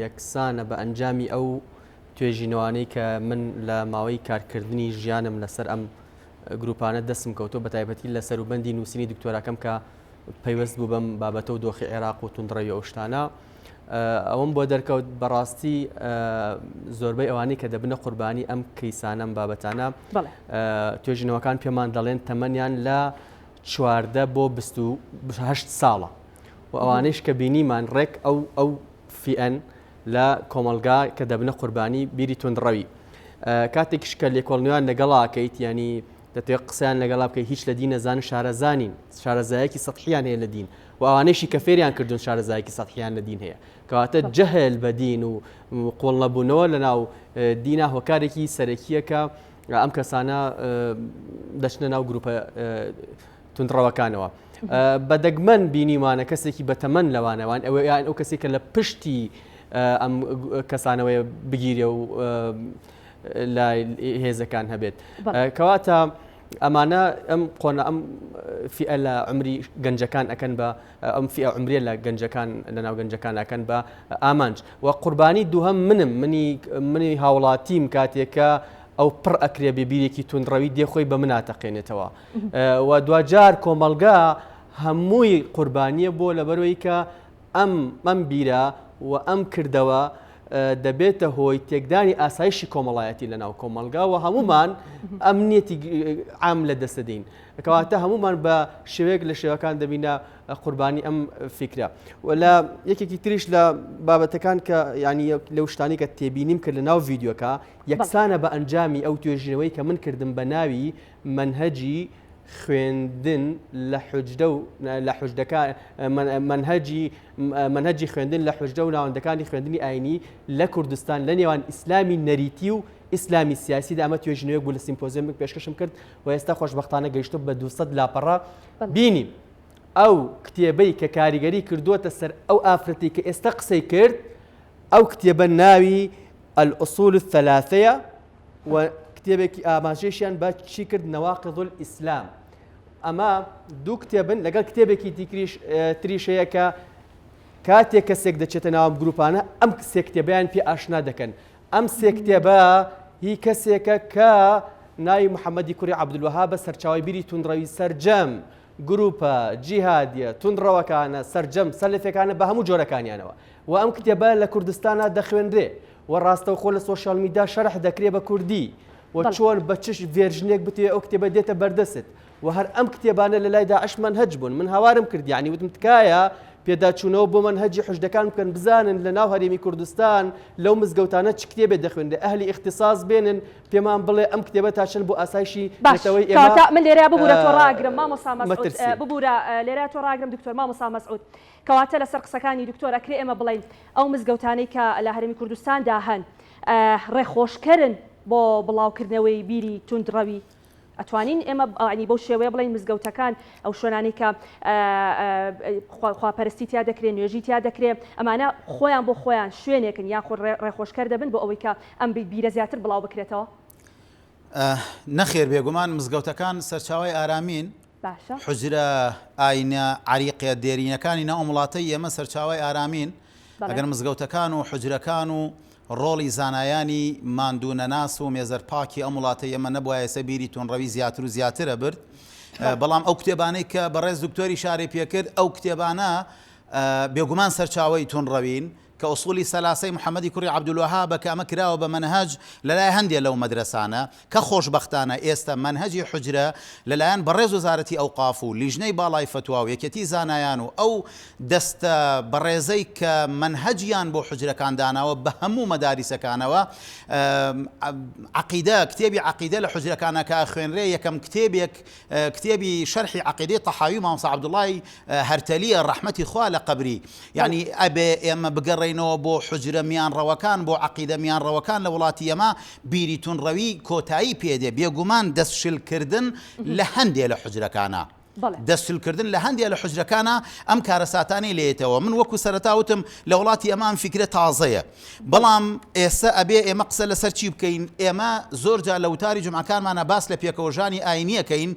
یەکسانە بە ئەنجامی ئەو توێژینەوانەی کە من لە ماوەی کارکردنی ژیانم لەسەر ئەم گروپانە دەستم کەوتۆ بە تایبەتی لە سەروبەندی نووسینی دکتۆراکەم کە پەیوەست بوو بەم بابەتە و دۆخی عێراق و توندڕەوی ئەو شتانە ئەوەم بۆ دەرکەوت بەڕاستی زۆربەی ئەوانەی کە دەبنە قوربانی ئەم کەیسانەم بابەتانە توێژینەوەکان پێمان دەڵێن تەمەنیان لە 14 بۆ 28 ساڵە و ئەوانەیش کە بینیمان ڕێک ئەو ئەو فیئەن لە کۆمەڵگا کە دەبنە قوربانی بیری توندڕەوی کاتێکیش کە لێکۆڵنیوان لەگەڵاکەیت ینی دەتەوێت قسەیان لەگەڵا بکەیت هیچ لە دین نەزانن شارەزانین شارەزایەکی سەتحیان هەیە لە دین و ئەوانەیشی کە فێریان کردوون شارەزایەکی سەتحیان لە دین هەیە کەواتە جەهل بە دین و قوڵ نەبوونەوە لە ناو دینا هۆکارێکی سەرەکیە کە ئەم کەسانە دەچنە ناو گروپە توندڕەوەکانەوە. بە دەگمەن بینیمانە کەسێکی بەتەمەن لەوانەوان ئەویان ئەو کەسێک کە لە پشتی ئەم کەسانەوەی بگیرێ و لە هێزەکان هەبێت کەواتە ئەمانە ئەم قۆنا ئەم فئە لە عمری گەنجەکان ئەکەن بە ئەم فئە عمریە لە گەنجەکان لە ناو گەنجەکان ئەکەن بە ئامانج و قوربانی دووهەم منم منی منی هاوڵاتیم کاتێکە ئەو پڕ ئەکرێ بێ بیرێکی توندڕەوی دێ خۆی بە مناتەقێنێتەوە و دواجار کۆمەڵگا هەمووی قوربانیە بۆ لەبەرەوەی کە ئەم ئەم بیرە و ئەم کردەوە دەبێتە هۆی تێکدانی ئاسایشی کۆمەڵایەتی لە ناو کۆمەڵگا و هەمومان ئەمنیەتی عام لە دەست دەدەین کەواتە هەمومان بە شێوەیەک لە شێوەکان دەبینە قوربانی ئەم فیکرە و لە یەکێکی تریش لە بابەتەکان کە ینی لەو شتانی کە تێبینیم کرد لە ناو ڤیددیوکە یەکسانە بە ئەنجامی ئەو توێژینەوەی کە من کردم بە ناوی مەنهەجی خوێندن لە حوجرە و لە حوجرەکە مەنهەجی مەنهەجی خوێندن لە حوجرە و ناوەندەکانی خوێندنی ئاینی لە کوردستان لە نێوان ئیسلامی نەریتی و ئیسلامی سیاسیدا ئەمە توێژینەوەیەک بوو لە سیمپۆزیۆمێک پێشکەشم کرد و ئێستا خۆشبەختانە گەیشتووە بە 200 لاپەڕە بینیم ئەو کتێبەی کە کاریگەری کردووەتە سەر ئەو ئافرەتی کە ئێستا قسەی کرد ئەو کتێبە ناوی الأصول الثلاثەیە و کتێبێکی ئاماژەیشیان بە چی کرد نواقض الاسلام ئەمە دوو کتێبن لەگەڵ کتێبێکی دیکریش تریش هەیە کە کاتێک کەسێک دەچێتە ناوم گروپانە ئەم سێ کتێبیان پێ ئاشنا دەکەن ئەم سێ کتێبە هی کەسێکە کە ناوی محەممەدی کوڕی عەبدولوەهابە سەرچاوی بیری توندڕەوی سەرجەم گروپە جیهادیە توندڕەوەکانە سەرجەم سەلەفەکانە بە هەموو جۆرەکانیانەوە و ئەم کتێبە لە کوردستانا دەخوێنرێ و ڕاستەوخۆ لە social media شەرح دەکرێ بە کوردی و چۆن بە چ version ێک بتەوێ ئەو کتێبە دێتە بەردەستت و هەر ئەم کتێبانە لە لای داعش مەنهەج بوون من هاوارم کرد یعنی وتم تکایە پێداچوونەوە بۆ مەنهەجی حشدەکان بکەن بزانن لە ناو هەرێمی کوردستان لەو مزگەوتانە چ کتێبێ دەخوێنرێ ئەهلی ئیختیساس بێنن پێمان بڵێ ئەم کتێبە تا چەند بۆ ئاسایشی باش نەتەوەی ئێمە کەواتە من لێرە ببورە تۆ ڕاگرم مامۆستا مەسعود مەترسییە. ببورە لێرە تۆ ڕاگرم دکتۆر مامۆستا مەسعود کەواتە لەسەر قسەکانی دکتۆر ئەکرێ ئێمە بڵێین ئەو مزگەوتانەی کە لە هەرێمی کوردستاندا هەن ڕێخۆشکەرن بۆ بڵاوکردنەوەی بیری توندڕەوی؟ ئەتوانین ئێمە یانی بەو شێوەیە بڵێین مزگەوتەکان ئەو شوێنانەی کە خواپەرستی تیا دەکرێ نوێژی تیا دەکرێ ئەمانە خۆیان بۆ خۆیان شوێنێکن یاخود ڕێخۆشکەر دەبن بۆ ئەوەی کە ئەم بیرە زیاتر بڵاو بکرێتەوە؟ نەخێر بێگومان مزگەوتەکان سەرچاوەی ئارامین باشە. حوجرە ئاینە عەریقە دێرینەکانی ناو ئەم وڵاتەی ئێمە سەرچاوەی ئارامین ئەگەر مزگەوتەکان و حوجرەکان و ڕۆڵی زانایانی ماندوو نەناس و مێزەر پاکی ئەم وڵاتەی ئێمە نەبوایە ئێستا بیری توندڕەوی زیاتر و زیاتر ئەبرد بەڵام ئەو کتێبانەی کە بەڕێز دکتۆر ئیشارەی پێکرد ئەو کتێبانە بێگومان سەرچاوەی توندڕەوین کە ئوسوڵی سەلاسەی محەمەدی کوڕی عەبدولوەهابە کە ئەمە کراوە بە مەنهەج لەلای هەندێ لەو مەدرەسانە کە خۆشبەختانە ئێستە مەنهەجی حوجرە لەلایەن بەڕێز وەزارەتی ئەوقاف و لیژنەی باڵای فەتوا و یەکێتی زانایان و ئەو دەستە بەڕێزەی کە مەنهەجیان بۆ حوجرەکان داناوە بە هەموو مەداریسەکانەوە عەقیدە کتێبی عەقیدە لە حوجرەکانە کە ئەخوێنرێ یەکەم کتێبێک کتێبی شەرحی عەقیدەی تەحاوی مامۆستا عەبدوڵای هەرتەلیە ڕەحمەتی خوا لە قەبری یعنی ئەبێ ئێمە بگەڕێینەوە بۆ حوجرە میانڕەوەکان بۆ عەقیدە میانڕەوەکان لە وڵاتی ئێمە بیری توندڕەوی کۆتایی پێدێ بێگومان دەست شل کردن لە هەندێ لە حوجرەکانە دەست شل کردن لە هەندێ لە حوجرەکانە ئەم کارەساتانەی لێتەوە من وەکو سەرەتا وتم لە وڵاتی ئێمە ئەم فیکرە تازەیە بەڵام ئێستا ئەبێ ئێمە قسە لەسەر چی بکەین ئێمە زۆر جار لە وتاری جومعەکانمانە باس لە پێکەوەژانی ئاینیەکەین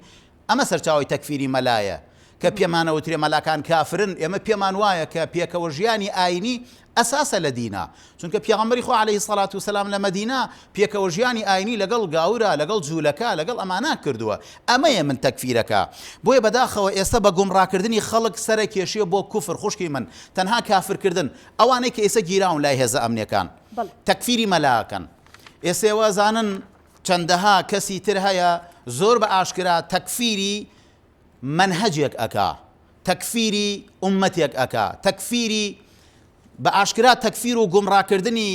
ئەمە سەرچاوەی تەکفیری مەلایە کە پێمان ئەوترێ مەلاکان کافرن ئێمە پێمان وایە کە پێکەوە ژیانی ئاینی ئەساسە لە دینا چونکە پێغەمبەری خوا عەلەیهی سەڵات وسەلام لە مەدینە پێکەوە ژیانی ئاینی لەگەڵ گاورا لەگەڵ جوولەکە لەگەڵ ئەمانە کردووە ئەمەیە من تەکفیرەکە بۆیە بەداخەوە ئێستا بە گومڕاکردنی خەڵک سەرە کێشێ بۆ کوفر خوشکی من تەنها کافرکردن ئەوانەی کە ئێستا گیراون لای هێزە ئەمنیەکان تەکفیری مەلاکەن ئێستا وازانن چەندەها کەسی تر هەیە زۆر بە ئاشکرا تەکفیری مەنهەجێک ئەکا تەکفیری ئوممەتێک ئەکا تەکفیری بە ئاشکرا تەکفیر و گومڕاکردنی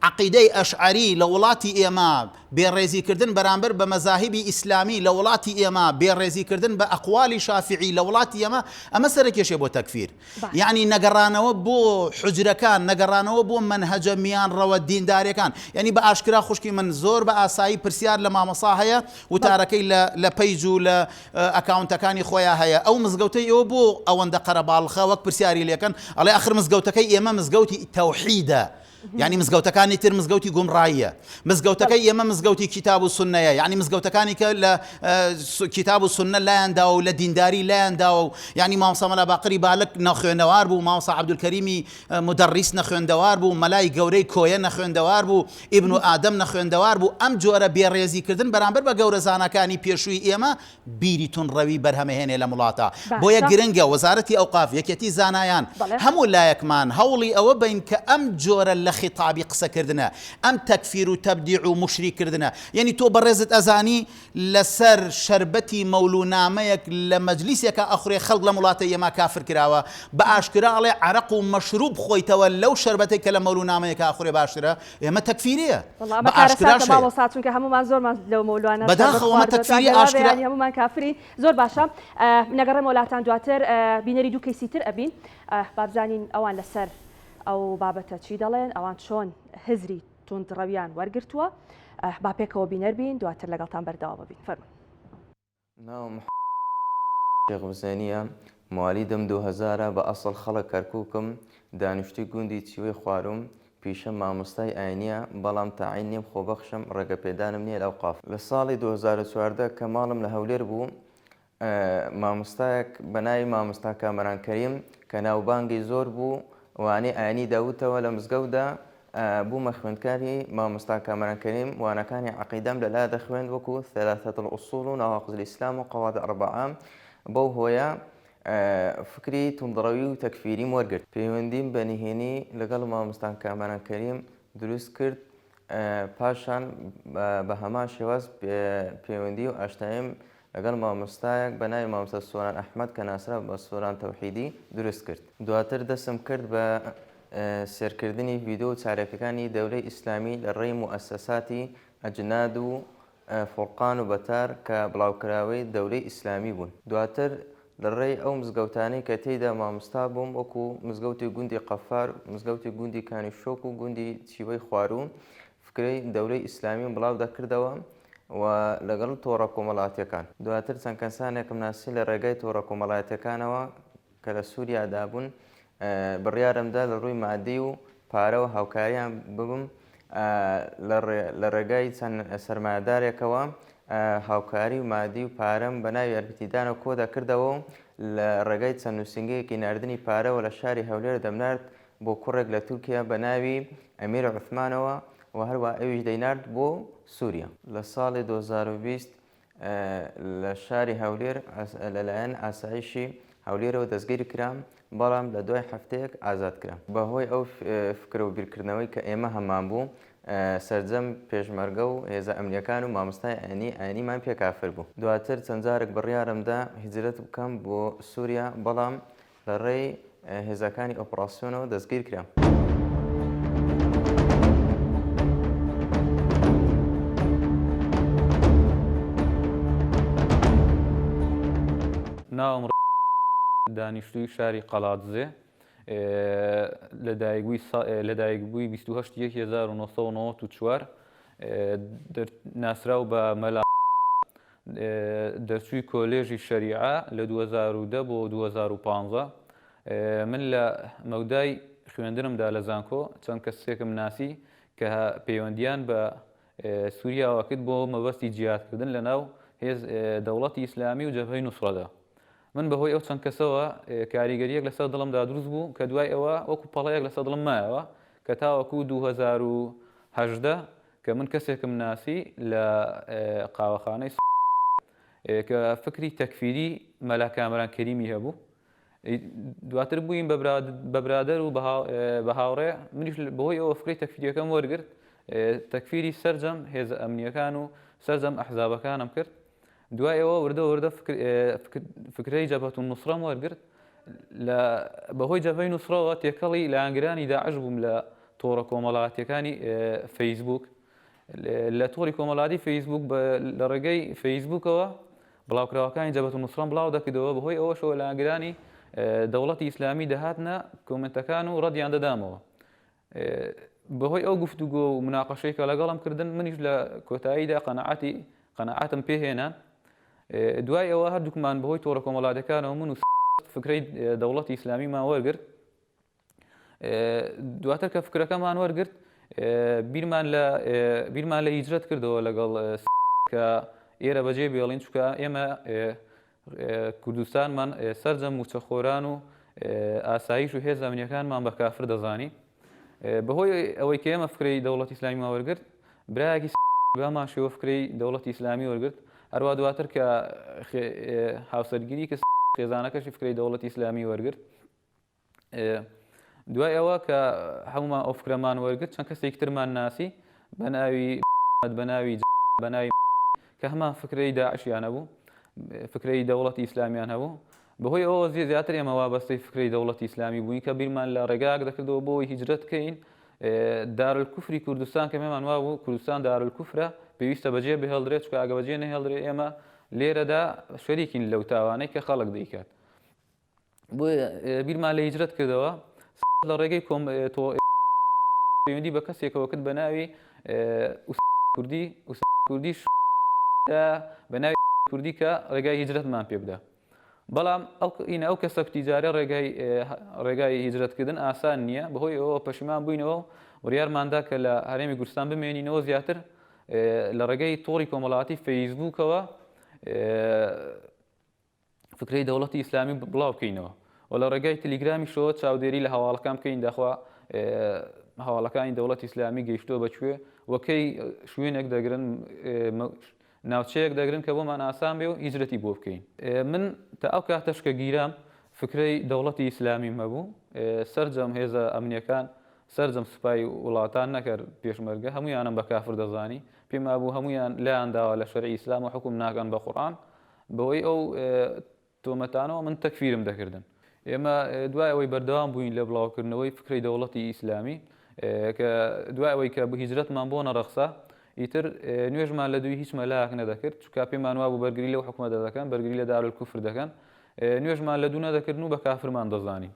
عەقیدەی ئەشعەری لە وڵاتی ئێمە بێڕێزی کردن بەرامبەر بە مەزاهیبی ئیسلامی لە وڵاتی ئێمە بێڕێزی کردن بە ئەقوالی شافعی لە وڵاتی ئێمە ئەمە سەرەکێشێ بۆ تەکفیر یەعنی نەگەڕانەوە بۆ حوجرەکان، نەگەڕانەوە بۆ مەنهەجە میانڕەوە دیندارەکان، یەعنی بە ئاشکرا خوشکی من زۆر بە ئاسایی پرسیار لە مامۆسا هەیە وتارەکەی لە لە page و لە ئەکاونتەکانی خۆیا هەیە ئەو مزگەوتەی ئێوە بۆ ئەوەندە قەرەباڵخە وەک پرسیاری لێکەن ئەڵێ ئەخر مزگەوتەکەی ئێمە مزگەوتی تەوحیدە یانی مزگەوتەکانی تر مزگەوتی گومڕاییە مزگەوتەکەی ئێمە مزگەوتی کیتاب و سوننەیە یانی مزگەوتەکانی کە لە کیتاب و سوننە لایان داوە و لە دینداری لایان داوە و یانی مامۆستا مەلا باقری بالک نەخوێنەوار بوو مامۆستا عەبدولکەریمی مودەڕیس نەخوێندەوار بوو مەلای گەورەی کۆیە نەخوێندەوار بوو ئیبن و ئادەم نەخوێندەوار بوو ئەم جۆرە بێڕێزی کردن بەرامبەر بە گەورە زاناکانی پێشووی ئێمە بیری توندڕەوی بەرهەمەهێنێ لەم وڵاتە بۆیە گرنگە وەزارەتی ئەوقاف یەکێتی زانایان هەموو لایەکمان هەوڵی ئەوە بین کە ئەم جۆرە لە خیتابی قسەکردنە ئەم تەکفیر و تەبدیع و موشریک کردنە یەنی تۆ بەڕێزت ئەزانی لەسەر شەربەتی مەولوونامەیەک لە مەجلیسێکا ئەخورێ خەڵک لەم وڵاتە ئێمە کافر کراوە بە ئاشکرا ئەڵێ عەرەق و مەشروب خۆیتەوە لەو شەربەتەی کە لە مەولوونامەیەکا ئەخورێ باشترە ئێمە تەکفیریە وەڵا ئەمە کارەساتە مامۆستا چونکە هەموومان زۆرمان لەو مەولوانە بەداخەوە ئەمە تەکفیری ئاشکرا هەموومان کافرین زۆر باشە نەگەڕێمەوە لاتان دواتر بینەری دوو کەیسی تر ئەبین با بزانین ئەوان لەسەر ئەو بابەتە چی دەڵێن ئەوان چۆن هزری توندڕەویان وەرگرتووە با پێکەوە بینەر بین دواتر لەگەڵتان بەردەوام بین فەرموون. ناوم شێخ حوسێنییە، موالیدم دووهەزارە، بە ئەسڵ خەڵک کەرکووکم، دانیشتووی گوندی چیوەی خوارووم، پیشەم مامۆستای ئاینییە، بەڵام تەعین نیم خۆبەخشم، ڕێگەپێدانم نییە لە ئەوقاف. لە ساڵی 2014 کە ماڵم لە هەولێر بوو، مامۆستایەک بە ناوی مامۆستا کامەران کەریم کە ناوبانگی زۆر بوو، وانەی ئاینی دەوتەوە لە مزگەوتدا، بوومە خوێندکاری مامۆستا کامەران کەریم، وانەکانی عەقیدەم لەلا دەخوێند وەکو ثلاثە الاصول و نواقض الاسلام و قواعد اربعە، بەو هۆیە فکری توندڕەوی و تەکفیریم وەرگرت. پەیوەندیم بە نهێنی لەگەڵ مامۆستا کامەران کەریم دروست کرد، پاشان بە هەمان شێواز پەیوەندی و ئاشناییم لەگەڵ مامۆستایەک بە ناوی مامۆستا سۆران ئەحمەد کە ناسراو بە سۆران تەوحیدی دروست کرد. دواتر دەستم کرد بە سێرکردنی ڤیدۆ و چالاکیەکانی دەولەی ئیسلامی لە ڕێی موئەسەساتی ئەجناد و فورقان و بەتار کە بڵاوکراوەی دەولەی ئیسلامی بوون. دواتر لە ڕێی ئەو مزگەوتانەی کە تێیدا مامۆستا بووم وەکو مزگەوتی گوندی قەفار، مزگەوتی گوندی کانی شۆک و گوندی چیوەی خواروو فکرەی دەولەی ئیسلامیم بڵاو دەکردەوە. و لەگەڵ تۆڕە کۆمەڵاتیەکان. دواتر چەند کەسانێکم ناسی لە ڕێگای تۆڕە کۆمەڵایەتیەکانەوە کە لە سوریادا بوون، بڕیارم دا لە ڕووی مادی و پارەوە هاوکاریان ببم، لە ڕێگای چەند سەرمایەدارێکەوە هاوکاری و مادی و پارەم بە ناوی یارمەتیدانەوە کۆ دەکردەوە و لە ڕێگای چەند نووسینگەیەکی ناردنی پارەوە لە شاری هەولێر دەمنارد بۆ کوڕێک لە تورکیا بە ناوی ئەمیر عوسمانەوە و هەروەها ئەویش دەینارد بۆ سووریا. لە ساڵی 2020 لە شاری هەولێر لەلایەن ئاسایشی هەولێرەوە دەستگیر کرام، بەڵام لە دوای هەفتەیەک ئازاد کرام. بەهۆی ئەو فکرە و بیرکردنەوەی کە ئێمە هەمانبوو، سەرجەم پێشمەرگە و هێزە ئەمنییەکان و مامۆستای ئاینی ئاینیمان پێ کافر بوو. دواتر چەند جارێک بڕیارم دا هیجرەت بکەم بۆ سووریا، بەڵام لە ڕێی هێزەکانی ئۆپڕاسیۆنەوە دەستگیر کرام. ناوم دانیشتووی شاری قەڵادزێ، لەدایکبووی 28 یەک 1994، ناسراو بە مەلا، دەرچووی کۆلێژی شەریعە لە 2010 بۆ 2015. من لە مەودای خوێندنمدا لە زانکۆ چەند کەسێکم ناسی کە پەیوەندیان بە سووریاوە کرد بۆ مەبەستی جیهادکردن لە ناو هێز دەوڵەتی ئیسلامی و جەبهەی نوسڕەدا. من بەهۆی ئەو چەند کەسەوە کاریگەرییەک لەسەر دڵمدا دروست بوو کە دوای ئەوە وەکو پەڵەیەک لەسەر دڵم مایەوە کە تاوەکو 2018 کە من کەسێکم ناسی لە قاوەخانەی کە فکری تەکفیری مەلا کامەران کەریمی هەبوو دواتر بووین بە برادەر و بە هاوڕێ، منیش بەهۆی ئەوە فکرەی تەکفیریەکەم وەرگرت، تەکفیری سەرجەم هێزە ئەمنییەکان و سەرجەم ئەحزابەکانم کرد. دوای ئەوە وردە وردە فکرەی جەبهەت نوسرەم وەرگرت، لە بەهۆی جەبهەی نوسرەوە تێکەڵی لایەنگرانی داعش بووم لە تۆڕە کۆمەڵایەتیەکانی فەیسبوک. لە تۆڕی کۆمەڵاتی فەیسبوک لە ڕێگەی فەیسبوکەوە بڵاوکراوەکانی جەبهەت نوسرەم بڵاو دەکردەوە، بەهۆی ئەوەشەوە لایەنگرانی دەوڵەتی ئیسلامی دەهاتنە کۆمنتەکان و ڕەدیان دەدامەوە. بەهۆی ئەو گفتوگۆ و مناقەشەی کە لەگەڵم کردن منیش لە کۆتاییدا قەناعەتی قەناعەتم پێهێنان. دوای ئەوە هەردووکمان بەهۆی تۆڕە کۆمەڵاتەکانەوە من و فکرەی دەوڵەتی ئیسلامیمان وەرگرت. دواتر کە فکرەکەمان وەرگرت بیرمان لە بیرمان لە هیجرەت کردەوە لەگەڵ کە ئێرە بەجێ بێڵین چونکە ئێمە کوردستانمان سەرجەم موچەخۆران و ئاسایش و هێز ئەمنیەکانمان بە کافر دەزانی بەهۆی ئەوەی کە ئێمە فکرەی دەوڵەتی ئیسلامیمان وەرگرت برایەکی بەمان شێوە فکرەی دەوڵەتی ئیسلامی وەرگرت هەروە دواتر کە هاوسەرگیری کە خێزانەکەشی فکرەی دەوڵەتی ئیسلامی وەرگرت دوای ئەوە کە هەمومان ئەو فکرەمان وەرگرت چەند کەسێکی ترمان ناسی بە ناوی بە ناوی بە ناوی کە هەمان فکرەی داعشیان هەبوو فکرەی دەوڵەتی ئیسلامیان هەبوو بەهۆی ئەوە زیاتر ئێمە وابەستەی فکرەی دەوڵەتی ئیسلامی بووین کە بیرمان لە ڕێگایەک دەکردەوە بۆ هیجرەت کەین دارالکوفری کوردستان کە پێمان وابوو کوردستان دارالکوفرە پێویستە بەجێ بهێڵدرێت چونکە ئەگە بەجێ نەهێڵدرێ ئێمە لێرەدا شەریکین لەو تاوانەی کە خەڵک دەیکات بۆیە بیرمان لە هیجرەت کردەوە لە ڕێگەی کۆم تۆ پەیوەندی بە کەسێکەوە کرد بە ناوی کوردی کوردیش بە ناوی کوردی کە ڕێگای هیجرەتمان پێ بدە بەڵام ئەو ئینە ئەو کەسە تیجارە ڕێگای ڕێگای هیجرەتکردن ئاسان نییە بەهۆی ئەوە پەشیمان بووینەوە بڕیارماندا کە لە هەرێمی کوردستان بمێنینەوە زیاتر لە ڕێگەی تۆڕی کۆمەڵاتی فەیسبووکەوە فکرەی دەوڵەتی ئیسلامی بڵاو بکەینەوە و لە ڕێگای تلیگرامیشەوە چاودێری لە هەواڵەکان بکەین داخوا هەواڵەکانی دەوڵەتی ئیسلامی گەیشتووە بە کوێ و کەی شوێنێک دەگرن ناوچەیەک دەگرن کە بۆمان ئاسان بێ و هیجرەتی بۆ بکەین. من تا ئەو کاتەش کە گیرام فکرەی دەوڵەتی ئیسلامیم هەبوو، سەرجەم هێزە ئەمنیەکان، سەرجەم سوپای وڵاتان نەکەر پێشمەرگە هەموویانم بە کافر دەزانی، پێم وابوو هەموویان لایان داوە لە شەرعی ئیسلام و حوکم ناکەن بە قورئان، بەهۆی ئەو تۆمەتانەوە من تەکفیرم دەکردن. ئێمە دوای ئەوەی بەردەوام بووین لە بڵاوکردنەوەی فکرەی دەوڵەتی ئیسلامی کە دوای ئەوەی کە هیجرەتمان بۆ نەڕەخسا ئیتر نوێژمان لە دووی هیچ مەلایەک نەدەکرد چونکە پێمان وابوو بەرگری لەو حکومەتە دەکەن بەرگری لە دارالکوفر دەکەن نوێژمان لە دوو نەدەکردن و بە کافرمان دەزانی.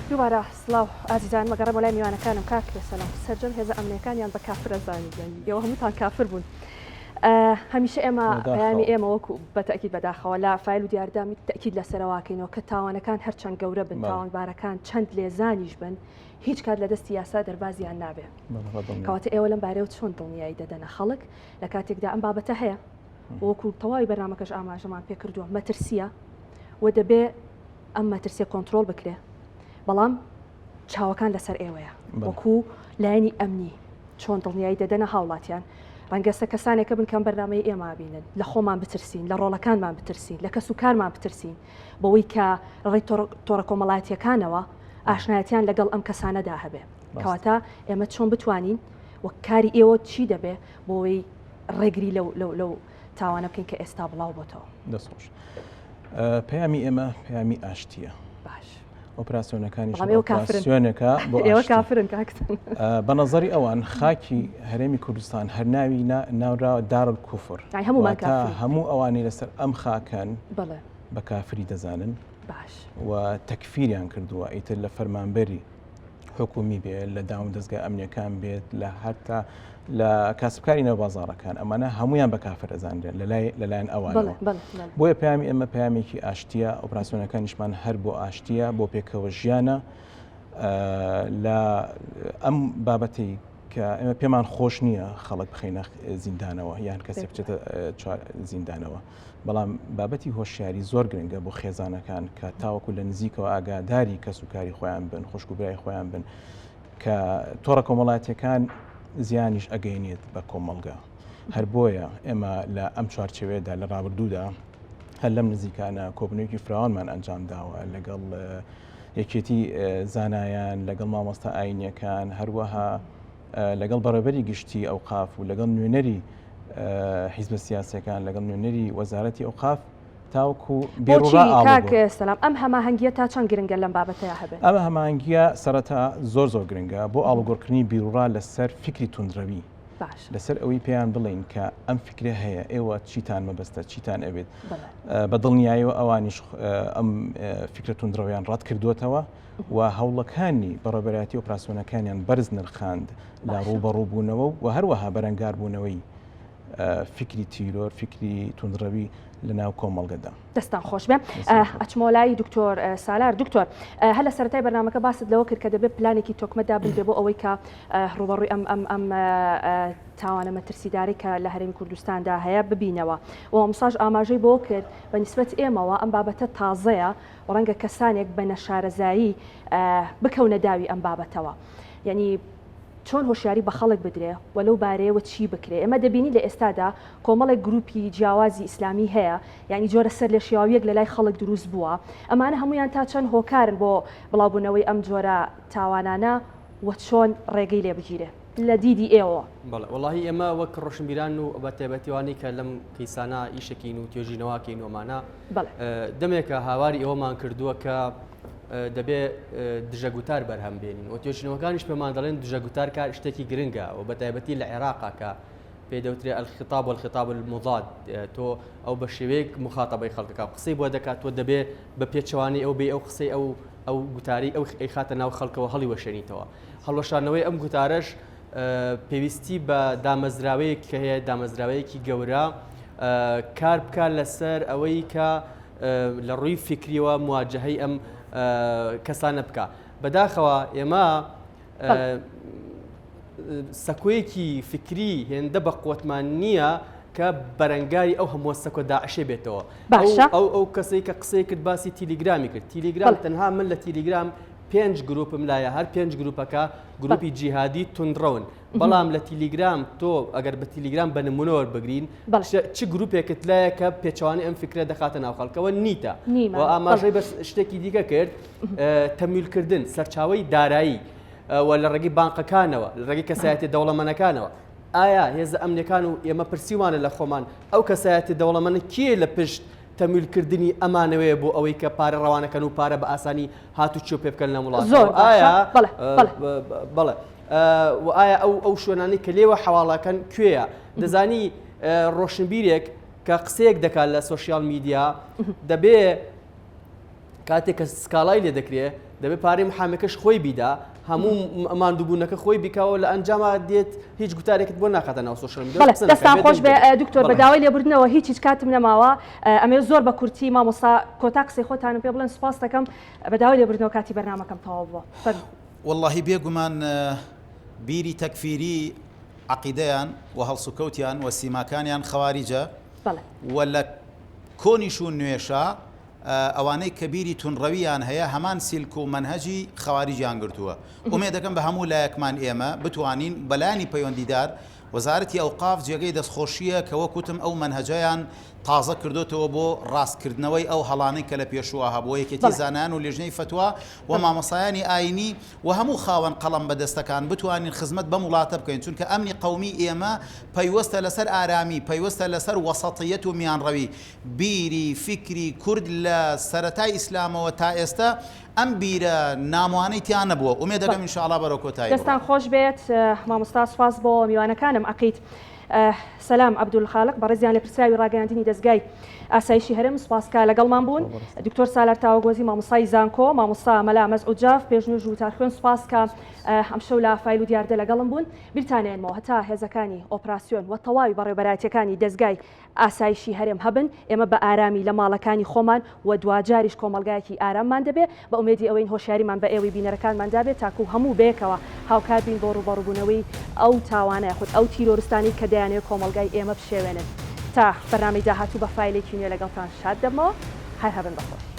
دووبارە سڵاو ئازیزان مەگەڕێمەوە لای میوانەکانم کاک سەلام سەرجەم هێزە ئەمنیەکانیان بە کافر ئەزانی یانی ئێوە هەمووتان کافر بوون هەمیشە ئێمە پەیامی ئێمە وەکو بە تەئکید بەداخەوە لە فایل و دیاردە تەئکید لەسەرەواکەینەوە کە تاوانەکان هەرچەند گەورە بن تاوانبارەکان چەند لێزانیش بن هیچ کات لە دەستی یاسا دەربازیان نابێ کەواتە ئێوە لەم بارەیەوە چۆن دڵنیایی دەدەنە خەڵک لە کاتێکدا ئەم بابەتە هەیە وەکو تەواوی بەرنامەکەش ئاماژەمان پێکردووە مەترسیە و دەبێ ئەم مەترسیە کۆنترۆڵ بکرێ بەڵام چاوەکان لەسەر ئێوەیە وەکو لایەنی ئەمنی چۆن دڵنیایی دەدەنە هاوڵاتیان ڕەنگەسە کەسانێکە بن کەم بەرنامەی ئێمە بینن لە خۆمان بترسین لە ڕۆڵەکانمان بترسین لە کەس و کارمان بترسین بەوەی کە ڕێی تۆڕە کۆمەڵایەتیەکانەوە ئاشنایەتیان لەگەڵ ئەم کەسانەدا هەبێ کەواتە ئێمە چۆن بتوانین وە کاری ئێوە چی دەبێ بۆی ڕێگری لەو لەو لەو تاوانە بکەین کە ئێستا بڵاو بۆتەوە. دەست خۆش. پەیامی ئێمە پەیامی ئاشتیە. باش. ئۆپراسیۆنەکانی ئۆپراسیۆنەکە بۆ ئێوە کافرن کاکتن. بە نظری ئەوان خاکی هەرێمی کوردستان هەر ناوی ناوراوە دار الکفر هەموو هەموو ئەوانەی لەسەر ئەم خاکەن بە کافری دەزانن باش و تەکفیریان کردووە ئیتر لە فەرمانبەری حکومی بێت لە داوم دەستگای ئەمنیەکان بێت لە هەتا لە کاسبکاری ناو بازاڕەکان ئەمانە هەمویان بە کافر ئەزانرێن لەلای لەلایەن ئەوان بۆیە پەیامی ئێمە پەیامێکی ئاشتیە ئۆپراسیۆنەکانیشمان هەر بۆ ئاشتیە بۆ پێکەوە ژیانە لە ئەم بابەتی کە ئێمە پێمان خۆش نییە خەڵک بخینە زیندانەوە یان کەسێک بچێتە زیندانەوە بەڵام بابەتی هۆشیاری زۆر گرنگە بۆ خێزانەکان کە تاوەکو لە نزیکەوە ئاگاداری کەس و کاری خۆیان بن خوشک و برای خۆیان بن کە تۆڕە کۆمەڵاتیەکان زیانیش ئەگەینێت بە کۆمەڵگە هەر بۆیە ئێمە لە ئەم چوارچێوەیەدا لە ڕابردوودا هەر لەم نزیکانە کۆبنێکی فراوانمان ئەنجام داوە لەگەڵ یەکێتی زانایان لەگەڵ مامۆستا ئاینیەکان هەروەها لەگەڵ بەڕێوەبەری گشتی ئەوقاف و لەگەڵ نوێنەری حیزبە سیاسەکان لەگەڵ نوێنەری وەزارەتی ئەوقاف تاوەکو بۆچی کاک سەلام ئەم هەماهەنگیە تا چەند گرنگە لەم بابەتەیا هەبێت؟ ئەم هەماهەنگیە سەرەتا زۆر زۆر گرنگە بۆ ئاڵوگۆڕکردنی بیروڕا لەسەر فیکری توندڕەوی باش لەسەر ئەوەی پێیان بڵێین کە ئەم فیکرە هەیە ئێوە چیتان مەبەستە چیتان ئەوێت بە دڵنیایەوە ئەوانیش ئەم فیکرە توندڕەویان ڕەت کردووەتەوە و هەوڵەکانی بەڕێوەبەرایەتی ئۆپراسیۆنەکانیان بەرز نرخاند لە ڕووبەڕووبوونەوە و هەروەها بەرەنگاربوونەوەی فیکری تیرۆر، فیکری توندڕەوی لە ناو کۆمەڵگەدا. دەستان خۆش بێ. ئەچمەوە لای دکتۆر سالار. دکتۆر هەر لە سەرەتای بەرنامەکە باست لەوە کرد کە دەبێت پلانێکی تۆکمە دابنرێ بۆ ئەوەی کە ڕووبەڕووی ئەم ئەم ئەم تاوانە مەترسیدارەی کە لە هەرێمی کوردستاندا هەیە ببینەوە و مامۆستاش ئاماژەی بۆ کرد بە نیسبەت ئێمەوە ئەم بابەتە تازەیە و ڕەنگە کەسانێک بە نەشارەزایی بکەونە داوی ئەم بابەتەوە. یەعنی چۆن هۆشیاری بە خەڵک بدرێ و لەو بارەیەوە چی بکرێ؟ ئێمە دەبینین لە ئێستادا کۆمەڵێک گروپی جیاوازی ئیسلامی هەیە، یەعنی جۆرە سەرلێشێواوییەک لە لای خەڵک دروست بووە. ئەمانە هەموویان تا چەند هۆکارن بۆ بڵاوبوونەوەی ئەم جۆرە تاوانانە و چۆن ڕێگەی لێ بگیرێ لە دیدی ئێوەوە؟ بەڵێ وەڵاهی ئێمە وەک ڕۆشنبیران و بە تایبەتی ئەوانەی کە لەم کەیسانە ئیشەکەین و توێژینەوەکەین و ئەمانە دەمێکە هاواری ئەوەمان کردووە کە دەبێ دژەگوتار بەرهەم بێنین و توێژینەوەکانیش پێمان دەڵێن دژەگوتار کار شتێکی گرنگە و بە تایبەتی لە عێراقا کە پێی دەوترێ الخطاب والخطاب المضاد تۆ ئەو بە شێوەیەک مخاتەبەی خەڵکەکە قسەی بۆ دەکات تۆ دەبێ بە پێچەوانەی ئەو بێ ئەو قسەی ئەو ئەو گوتاری ئەو ئەیخاتە ناو خەڵکەوە هەڵی وەشێنیتەوە هەڵوەشانەوەی ئەم گوتارەش پێویستی بە دامەزراوەیەک کە هەیە دامەزراوەیەکی گەورە کار بکە لەسەر ئەوەی کە لە ڕووی فیکریەوە مواجهەی ئەم کەسانە بکە بەداخەوە ئێمە سەکۆیەکی فکری هێندە بە قوتمان نییە کە بەرەنگاری ئەو هەموو سەکۆ داعشێ بێتەوە باشە ئەو ئەو کەسەی کە قسەی کرد باسی تیلیگرامی کرد تیلیگرام تەنها من لە تیلیگرام پێنج گروپم لایە هەر پێنج گروپەکە گروپی جیهادی توندڕەون بەڵام لە تیلیگرام تۆ ئەگەر بە تیلیگرام بە نمونە وەربگرین چ گروپێکت لایە کە پێچوانی ئەم فکرە دەخاتە ناو خەڵکەوە نیتە و ئاماژەی بە شتێکی دیکە کرد تەمویلکردن سەرچاوەی دارایی و لە ڕێگەی بانقەکانەوە لە ڕێگەی کەسایەتی دەوڵەمەنەکانەوە ئایا هێزە ئەمنیەکان و ئێمە پرسیوانە لە خۆمان ئەو کەسایەتی دەوڵەمەنە کێ لە پشت تەمویلکردنی ئەمانەوەیە بۆ ئەوەی کە پارە ڕەوانەکەن و پارە بە ئاسانی هاتوچۆ پێ بکەن لەم وڵاتەوە زۆر باشە ئایا بەڵێ بەڵێ بەڵێ و ئایا ئەو ئەو شوێنانەی کە لێوە حەواڵەکەن کوێیە دەزانی ڕۆشنبیرێک کە قسەیەک دەکات لە سۆشیال میدیا دەبێ کاتێک کە سکاڵای لێ دەکرێ. دەبێت پارەی محامەکەش خۆی بیدا هەموو ماندووبوونەکە خۆی بیکاوە لە ئەنجاما دێت هیچ گوتارێکت بۆ ناخاتە ناو سۆشیال میدیا بەڵێ دەستان خۆش بێ دکتۆر بە داوای لێبوردنەوە هیچ هیچ کاتم نەماوە ئەمەوێ زۆر بە کورتی مامۆستا کۆتا قسەی خۆتانم پێ بڵێن سوپاس دەکەم بە داوای لێبوردنەوە کاتی بەرنامەکەم تەواو بووە فەرموو. وەڵاهی بێ گومان بیری تەکفیری عەقیدەیان و هەڵسوکەوتیان و سیماکانیان خەواریجە و لە کۆنیش و نوێشا ئەوانەی کە بیری تونڕەویان هەیە هەمان سیلک و مەنهەجی خەواریجیان گرتووە. ئومێدەکەم بە هەموو لایەکمان ئێمە بتوانین بە لایەنی پەیوەندیدار وەزارەتی ئەوقاف جێگەی دەستخۆشییە کە وەک وتم ئەو مەنهەجەیان تازە کردۆتەوە بۆ ڕاستکردنەوەی ئەو هەڵانەی کە لە پێشووە هەبووە یەکێتی زانایان و لیژنەی فەتوا و مامۆستایانی ئاینی و هەموو خاوەن قەڵەم بەدەستەکان بتوانین خزمەت بەم وڵاتە بکەین چونکە ئەمنی قەومی ئێمە پەیوەستە لەسەر ئارامی پەیوەستە لەسەر وەسەتیەت و میانڕەوی بیری فیکری کورد لە سەرەتای ئیسلامەوە تا ئێستا ئەم بیرە نامۆانەی تیا نەبووە ئومێدەکەم ان شاء اللە بەرەو کۆتایی بڕوا. دەستان خۆش بێت مامۆستا سوپاس بۆ میوانەکانم عەقید سەلام عەبدولخالق بەڕێزیان لێپرسراوی ڕاگەیاندنی دەزگای ئاسایشی هەرێم سوپاس کە لەگەڵمان بوون دکتۆر سالار تاوەگۆزی مامۆستای زانکۆ مامۆستا مەلا مەسعود جاف پێشنوێژ و وتارخوێن سوپاس کە ئەمشەو لە فایل و دیاردە لەگەڵم بوون بیرتانێنمەوە هەتا هێزەکانی ئۆپراسیۆن و تەواوی بەڕێوبەرایەتیەکانی دەزگای ئاسایشی هەرێم هەبن، ئێمە بە ئارامی لە ماڵەکانی خۆمان و دواجاریش کۆمەڵگایەکی ئاراممان دەبێ، بە ئومێدی ئەوەین هۆشیاریمان بە ئێوەی بینەرەکانمان دابێ تاکوو هەموو بەیەکەوە هاوکار بین بۆ ڕووبەڕووبوونەوەی ئەو تاوانە یاخود ئەو تیرۆرستانەی کە دەیانەوێ کۆمەڵگای ئێمە بشێوێنن. تا بەرنامەی داهاتوو بە فایلێکی نوێ لەگەڵتان شاد دەبمەوە. هەر هەبن بە خۆشی.